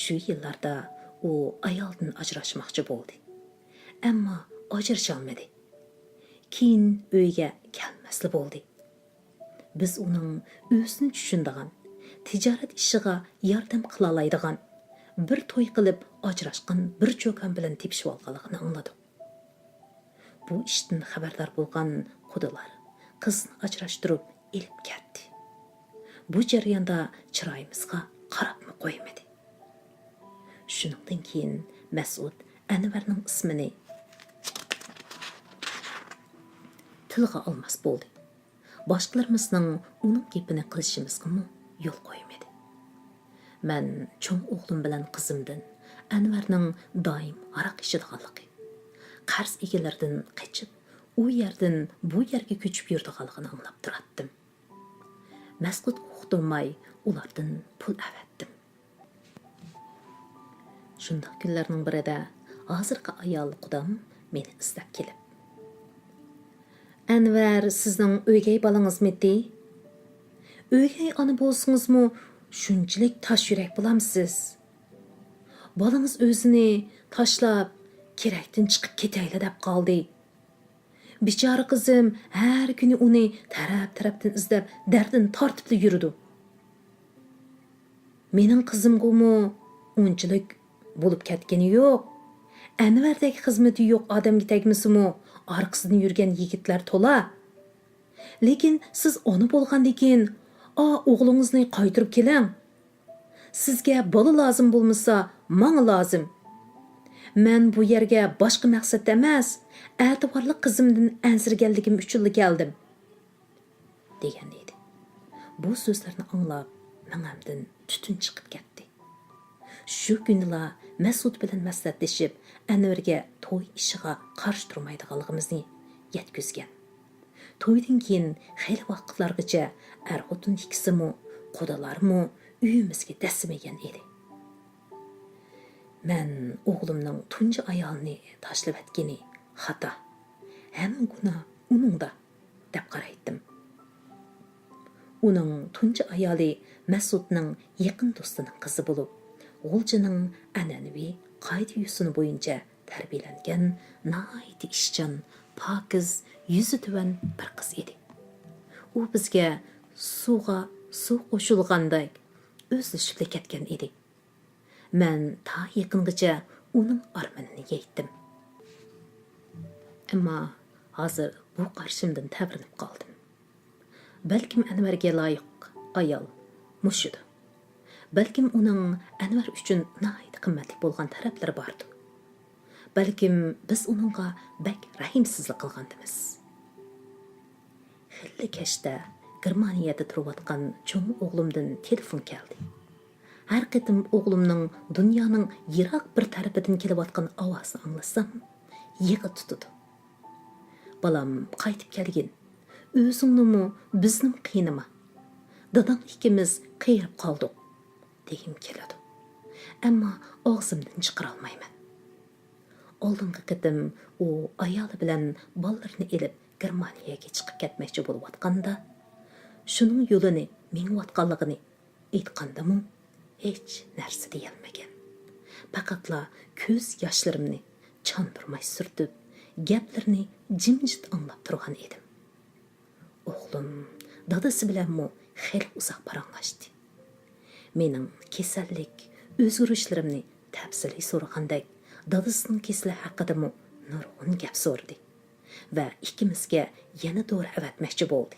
شۇ يىللاردا ئۇ ئايالىدىن ئاجراشماقچى بولدى. ئەمما ئاجرىشالمىدى. كېيىن ئۆيگە كەلمەسلا بولدى. بىز ئۇنىڭ ئۆزىنى چۈشىنىدىغان، تىجارەت ئىشىغا ياردەم قىلالايدىغان، بىر توي قىلىپ ئاجراشقان بىر چوكان بىلەن تېپىشىۋالغانلىقىنى ئاڭلىدۇق. بۇ ئىشتىن خەۋەردار بولغان قۇدىلار قىزنى ئاجراشتۇرۇپ ئېلىپ كەتتى. بۇ جەرياندا چىرايىمىزغا قاراپمۇ قويمىدى. شۇنىڭدىن كېيىن مەسئۇد ئەنۋەرنىڭ ئىسمىنى تىلغا ئالماس بولدى. باشقىلىرىمىزنىڭ ئۇنىڭ گېپىنى قىلىشىمىزغىمۇ يول قويمىدى. مەن چوڭ ئوغلۇم بىلەن قىزىمدىن ئەنۋەرنىڭ دائىم ھاراق ئىچىدىغانلىقى، قەرز ئىگىلىرىدىن قېچىپ، ئۇ يەردىن بۇ يەرگە كۆچۈپ يۈرىدىغانلىقىنى ئاڭلاپ تۇراتتىم. مەسئۇدقا ئۇقتۇرماي ئۇلاردىن پۇل ئەۋەتتىم. شۇنداق كۈنلەرنىڭ بىرىدە ھازىرقى ئايال قۇدام مېنى ئىزدەپ كېلىپ، «ئەنۋەر سىزنىڭ ئۆگەي بالىڭىزمىدى؟ ئۆگەي ئانا بولسىڭىزمۇ شۇنچىلىك تاش يۈرەك بولامسىز؟ بالىڭىز ئۆزىنى تاشلاپ، كېرەكتىن چىقىپ كېتەيلا دەپ قالدى. بىچارە قىزىم ھەر كۈنى ئۇنى تەرەپ-تەرەپتىن ئىزدەپ، دەردىنى تارتىپلا يۈرىدۇ. مېنىڭ قىزىمغىمۇ ئۇنچىلىك بولۇپ كەتكىنى يوق. ئەنۋەردەك خىزمىتى يوق ئادەمگە تەگمىسىمۇ، ئارقىسىدىن يۈرگەن يىگىتلەر تولا. لېكىن سىز ئانا بولغاندىكىن، ئا، ئوغلىڭىزنى قايتۇرۇپ كېلىڭ. سىزگە بالا لازىم بولمىسا، ماڭا لازىم. مەن بۇ يەرگە باشقا مەقسەتتە ئەمەس، ئەتىۋارلىق قىزىمدىن ئەنسىرىگەنلىكىم ئۈچۈنلا كەلدىم.» دېگەن ئىدى. بۇ سۆزلەرنى ئاڭلاپ، مېڭەمدىن تۈتۈن چىقىپ كەتتى. شۇ كۈنىلا مەسئۇد بىلەن مەسلىھەتلىشىپ، ئەنۋەرگە توي ئىشىغا قارشى تۇرمايدىغانلىقىمىزنى يەتكۈزگەن. تويدىن كېيىن خېلى ۋاقىتلارغىچە ئەر-خوتۇن ئىككىسىمۇ، قۇدىلارمۇ ئۆيىمىزگە دەسسىمىگەن ئىدى. مەن ئوغلۇمنىڭ تۇنجى ئايالىنى تاشلىۋەتكىنى خاتا، ھەممە گۇناھ ئۇنىڭدا، دەپ قارايتتىم. ئۇنىڭ تۇنجى ئايالى مەسئۇدنىڭ يېقىن دوستىنىڭ قىزى بولۇپ، غۇلجىنىڭ ئەنئەنىۋى قائىدە-يوسۇنى بويىچە تەربىيەلەنگەن ناھايىتى ئىشچان، پاكىز، يۈزى تۆۋەن بىر قىز ئىدى. ئۇ بىزگە سۇغا سۇ قوشۇلغاندەك ئۆزلىشىپلا كەتكەن ئىدى. مەن تا يېقىنغىچە ئۇنىڭ ئارمىنىنى يەيتتىم. ئەمما ھازىر بۇ قارىشىمدىن تەۋرىنىپ قالدىم. بەلكىم ئەنۋەرگە لايىق ئايال مۇشۇدۇ. بەلكىم ئۇنىڭ ئەنۋەر ئۈچۈن ناھايىتى قىممەتلىك بولغان تەرەپلىرى باردۇ. بەلكىم بىز ئۇنىڭغا بەك رەھىمسىزلىك قىلغاندىمىز. خېلى كەچتە گېرمانىيەدە تۇرۇۋاتقان چوڭ ئوغلۇمدىن تېلېفون كەلدى. ھەر قېتىم ئوغلۇمنىڭ دۇنيانىڭ يىراق بىر تەرىپىدىن كېلىۋاتقان ئاۋازىنى ئاڭلىسام، يىغا تۇتىدۇ. «بالام قايتىپ كەلگىن، ئۆزۈڭنىمۇ، بىزنىمۇ قىينىما. داداڭ ئىككىمىز قېرىپ قالدۇق» دېگۈم كېلىدۇ. ئەمما ئاغزىمدىن چىقىرالمايمەن. ئالدىنقى قېتىم ئۇ ئايالى بىلەن بالىلىرىنى ئېلىپ گېرمانىيەگە چىقىپ كەتمەكچى بولۇۋاتقاندا، شۇنىڭ يولىنى مېڭىۋاتقانلىقىنى ئېيتقاندىمۇ، ھېچ نەرسە دېيەلمىگەن. پەقەتلا كۆز ياشلىرىمنى چاندۇرماي سۈرتۈپ، گەپلىرىنى جىمجىت ئاڭلاپ تۇرغان ئىدىم. ئوغلۇم دادىسى بىلەنمۇ خېلى ئۇزاق پاراڭلاشتى. مېنىڭ كېسەللىك، ئۆزگىرىشلىرىمنى تەپسىلىي سورىغاندەك، دادىسىنىڭ كېسىلى ھەققىدىمۇ نۇرغۇن گەپ سورىدى ۋە ئىككىمىزگە يەنە دورا ئەۋەتمەكچى بولدى.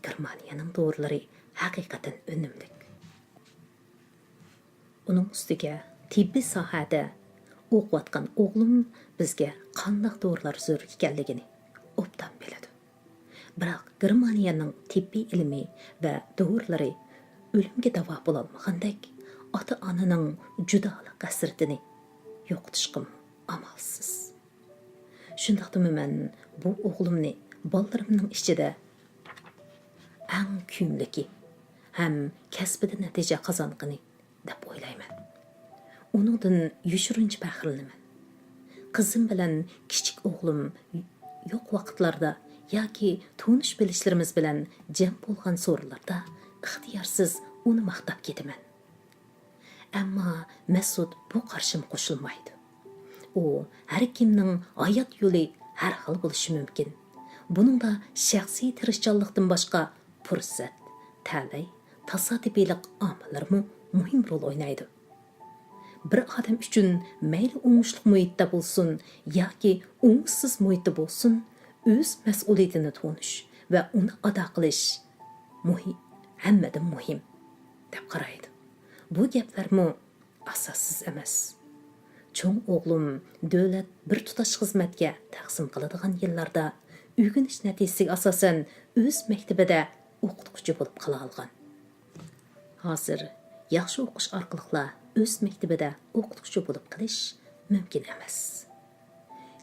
گېرمانىيەنىڭ دورىلىرى ھەقىقەتەن ئۈنۈملۈك. ئۇنىڭ ئۈستىگە تېببىي ساھەدە ئوقۇۋاتقان ئوغلۇم بىزگە قانداق دورىلار زۆرۈر ئىكەنلىكىنى ئوبدان بىلىدۇ. بىراق گېرمانىيەنىڭ تېببىي ئىلمى ۋە دورىلىرى ئۆلۈمگە داۋا بولالمىغاندەك، ئاتا-ئانىنىڭ جۇدالىق ھەسرىتىنى يوقىتىشقىمۇ ئامالسىز. شۇنداقتىمۇ مەن بۇ ئوغلۇمنى بالىلىرىمنىڭ ئىچىدە ئەڭ كۆيۈملۈكى ھەم كەسپىدە نەتىجە قازانغىنى دەپ ئويلايمەن. ئۇنىڭدىن يوشۇرۇنچە پەخىرلىنىمەن. قىزىم بىلەن كىچىك ئوغلۇم يوق ۋاقىتلاردا ياكى تونۇش-بىلىشلىرىمىز بىلەن جەم بولغان سورۇنلاردا ئىختىيارسىز ئۇنى ماختاپ كېتىمەن. ئەمما مەسئۇد بۇ قارىشىمغا قوشۇلمايدۇ. ئۇ ھەر كىمنىڭ ھايات يولى ھەر خىل بولۇشى مۇمكىن. بۇنىڭدا شەخسىي تىرىشچانلىقتىن باشقا پۇرسەت، تەلەي، تاسادىپىيلىق ئامىللىرىمۇ مۇھىم رول ئوينايدۇ. بىر ئادەم ئۈچۈن مەيلى ئوڭۇشلۇق مۇھىتتا بولسۇن ياكى ئوڭۇشسىز مۇھىتتا بولسۇن، ئۆز مەسئۇلىيىتىنى تونۇش ۋە ئۇنى ئادا قىلىش مۇھىم، ھەممىدىن مۇھىم، دەپ قارايدۇ. بۇ گەپلەرمۇ ئاساسسىز ئەمەس. چوڭ ئوغلۇم دۆلەت بىر تۇتاش خىزمەتكە تەقسىم قىلىدىغان يىللاردا ئۆگىنىش نەتىجىسىگە ئاساسەن ئۆز مەكتىپىدە ئوقۇتقۇچى بولۇپ قالالىغان. ھازىر ياخشى ئوقۇش ئارقىلىقلا ئۆز مەكتىپىدە ئوقۇتقۇچى بولۇپ قېلىش مۇمكىن ئەمەس.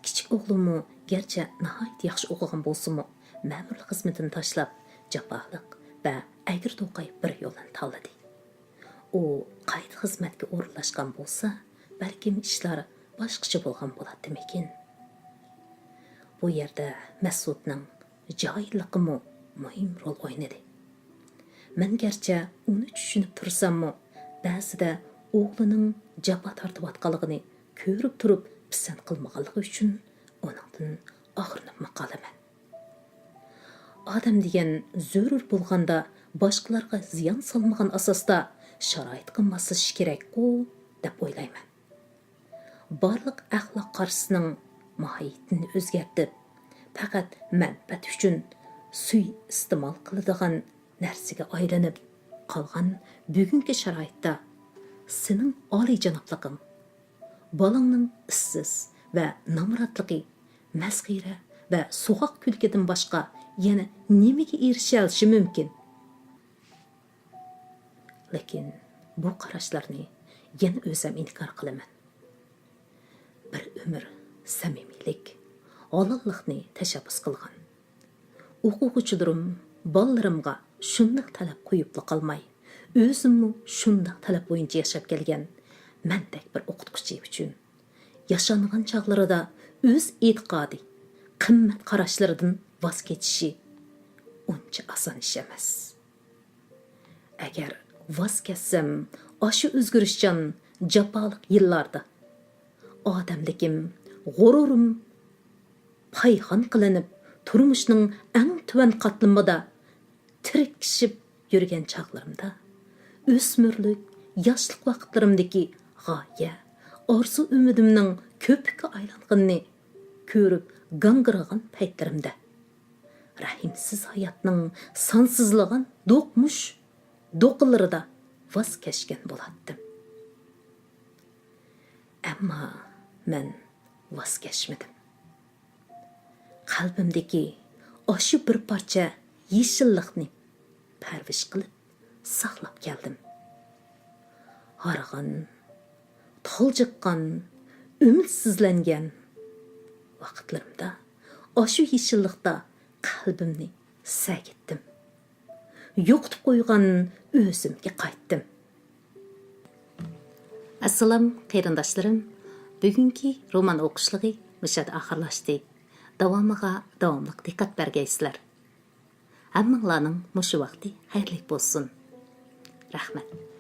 كىچىك ئوغلۇممۇ گەرچە ناھايىتى ياخشى ئوقۇغان بولسىمۇ، مەمۇرلۇق خىزمىتىنى تاشلاپ، جاپالىق ۋە ئەگرى-توقاي بىر يولنى تاللىدى. ئۇ قايتا خىزمەتكە ئورۇنلاشقان بولسا، بەلكىم ئىشلار باشقىچە بولغان بولاتتىمىكىن؟ بۇ يەردە مەسئۇدنىڭ جاھىللىقىمۇ مۇھىم رول ئوينىدى. مەن گەرچە ئۇنى چۈشىنىپ تۇرساممۇ، بەزىدە ئوغلىنىڭ جاپا تارتىۋاتقانلىقىنى كۆرۈپ تۇرۇپ پىسەنت قىلمىغانلىقى ئۈچۈن ئۇنىڭدىن ئاغرىنىپمۇ قالىمەن. ئادەم دېگەن زۆرۈر بولغاندا باشقىلارغا زىيان سالمىغان ئاساستا شارائىتقا ماسلىشىشى كېرەكقۇ، دەپ ئويلايمەن. بارلىق ئەخلاق قارىشىسىنىڭ ماھىيىتىنى ئۆزگەرتىپ، پەقەت مەنپەئەت ئۈچۈن سۇيىئىستېمال قىلىدىغان نەرسىگە ئايلىنىپ قالغان بۈگۈنكى شارائىتتا، سېنىڭ ئالىيجانابلىقىڭ، بالىڭنىڭ ئىشسىز ۋە نامراتلىقى، مەسخىرە ۋە سوغۇق كۈلكىدىن باشقا يەنە نېمىگە ئېرىشەلىشى مۇمكىن؟ لېكىن بۇ قاراشلارنى يەنە ئۆزۈم ئىنكار قىلىمەن. بىر ئۆمۈر سەمىمىيلىك، ھالاللىقنى تەشەببۇس قىلغان. ئوقۇغۇچىلىرىم، بالىلىرىمغا شۇنداق تەلەپ قويۇپلا قالماي، ئۆزۈممۇ شۇنداق تەلەپ بويىچە ياشاپ كەلگەن مەندەك بىر ئوقۇتقۇچى ئۈچۈن، ياشانغان چاغلىرىدا ئۆز ئېتىقادى، قىممەت قاراشلىرىدىن ۋاز كېچىشى ئۇنچە ئاسان ئىش ئەمەس. ئەگەر ۋاز كەچسەم، ئاشۇ ئۆزگىرىشچان، جاپالىق يىللاردا ئادەملىكىم، غۇرۇرۇم پايخان قىلىنىپ، تۇرمۇشنىڭ ئەڭ تۆۋەن قاتلىمىدا تىركىشىپ يۈرگەن چاغلىرىمدا، ئۆسمۈرلۈك، ياشلىق ۋاقىتلىرىمدىكى غايە، ئارزۇ-ئۈمىدىمنىڭ كۆپۈككە ئايلانغىنىنى كۆرۈپ گاڭگىرىغان پەيتلىرىمدە، رەھىمسىز ھاياتنىڭ سانسىزلىغان دوقمۇش دوقىلىرىدا ۋاز كەچكەن بولاتتىم. ئەمما مەن ۋاز كەچمىدىم. قەلبىمدىكى ئاشۇ بىر پارچە يېشىللىقنى پەرۋىش قىلىپ ساقلاپ كەلدىم. ھارغان، تالجىققان، ئۈمىدسىزلەنگەن ۋاقىتلىرىمدا ئاشۇ يېشىللىقتا قەلبىمنى سەگىتتىم. يوقىتىپ قويغان ئۆزۈمگە قايتتىم. ئەسسالام قېرىنداشلىرىم، بۈگۈنكى رومان ئوقۇشلۇقى مۇشۇ يەردە ئاخىرلاشتى. داۋامىغا داۋاملىق دىققەت بەرگەيسىلەر. ھەممىڭلارنىڭ مۇشۇ ۋاقتى خەيرلىك بولسۇن. رەھمەت.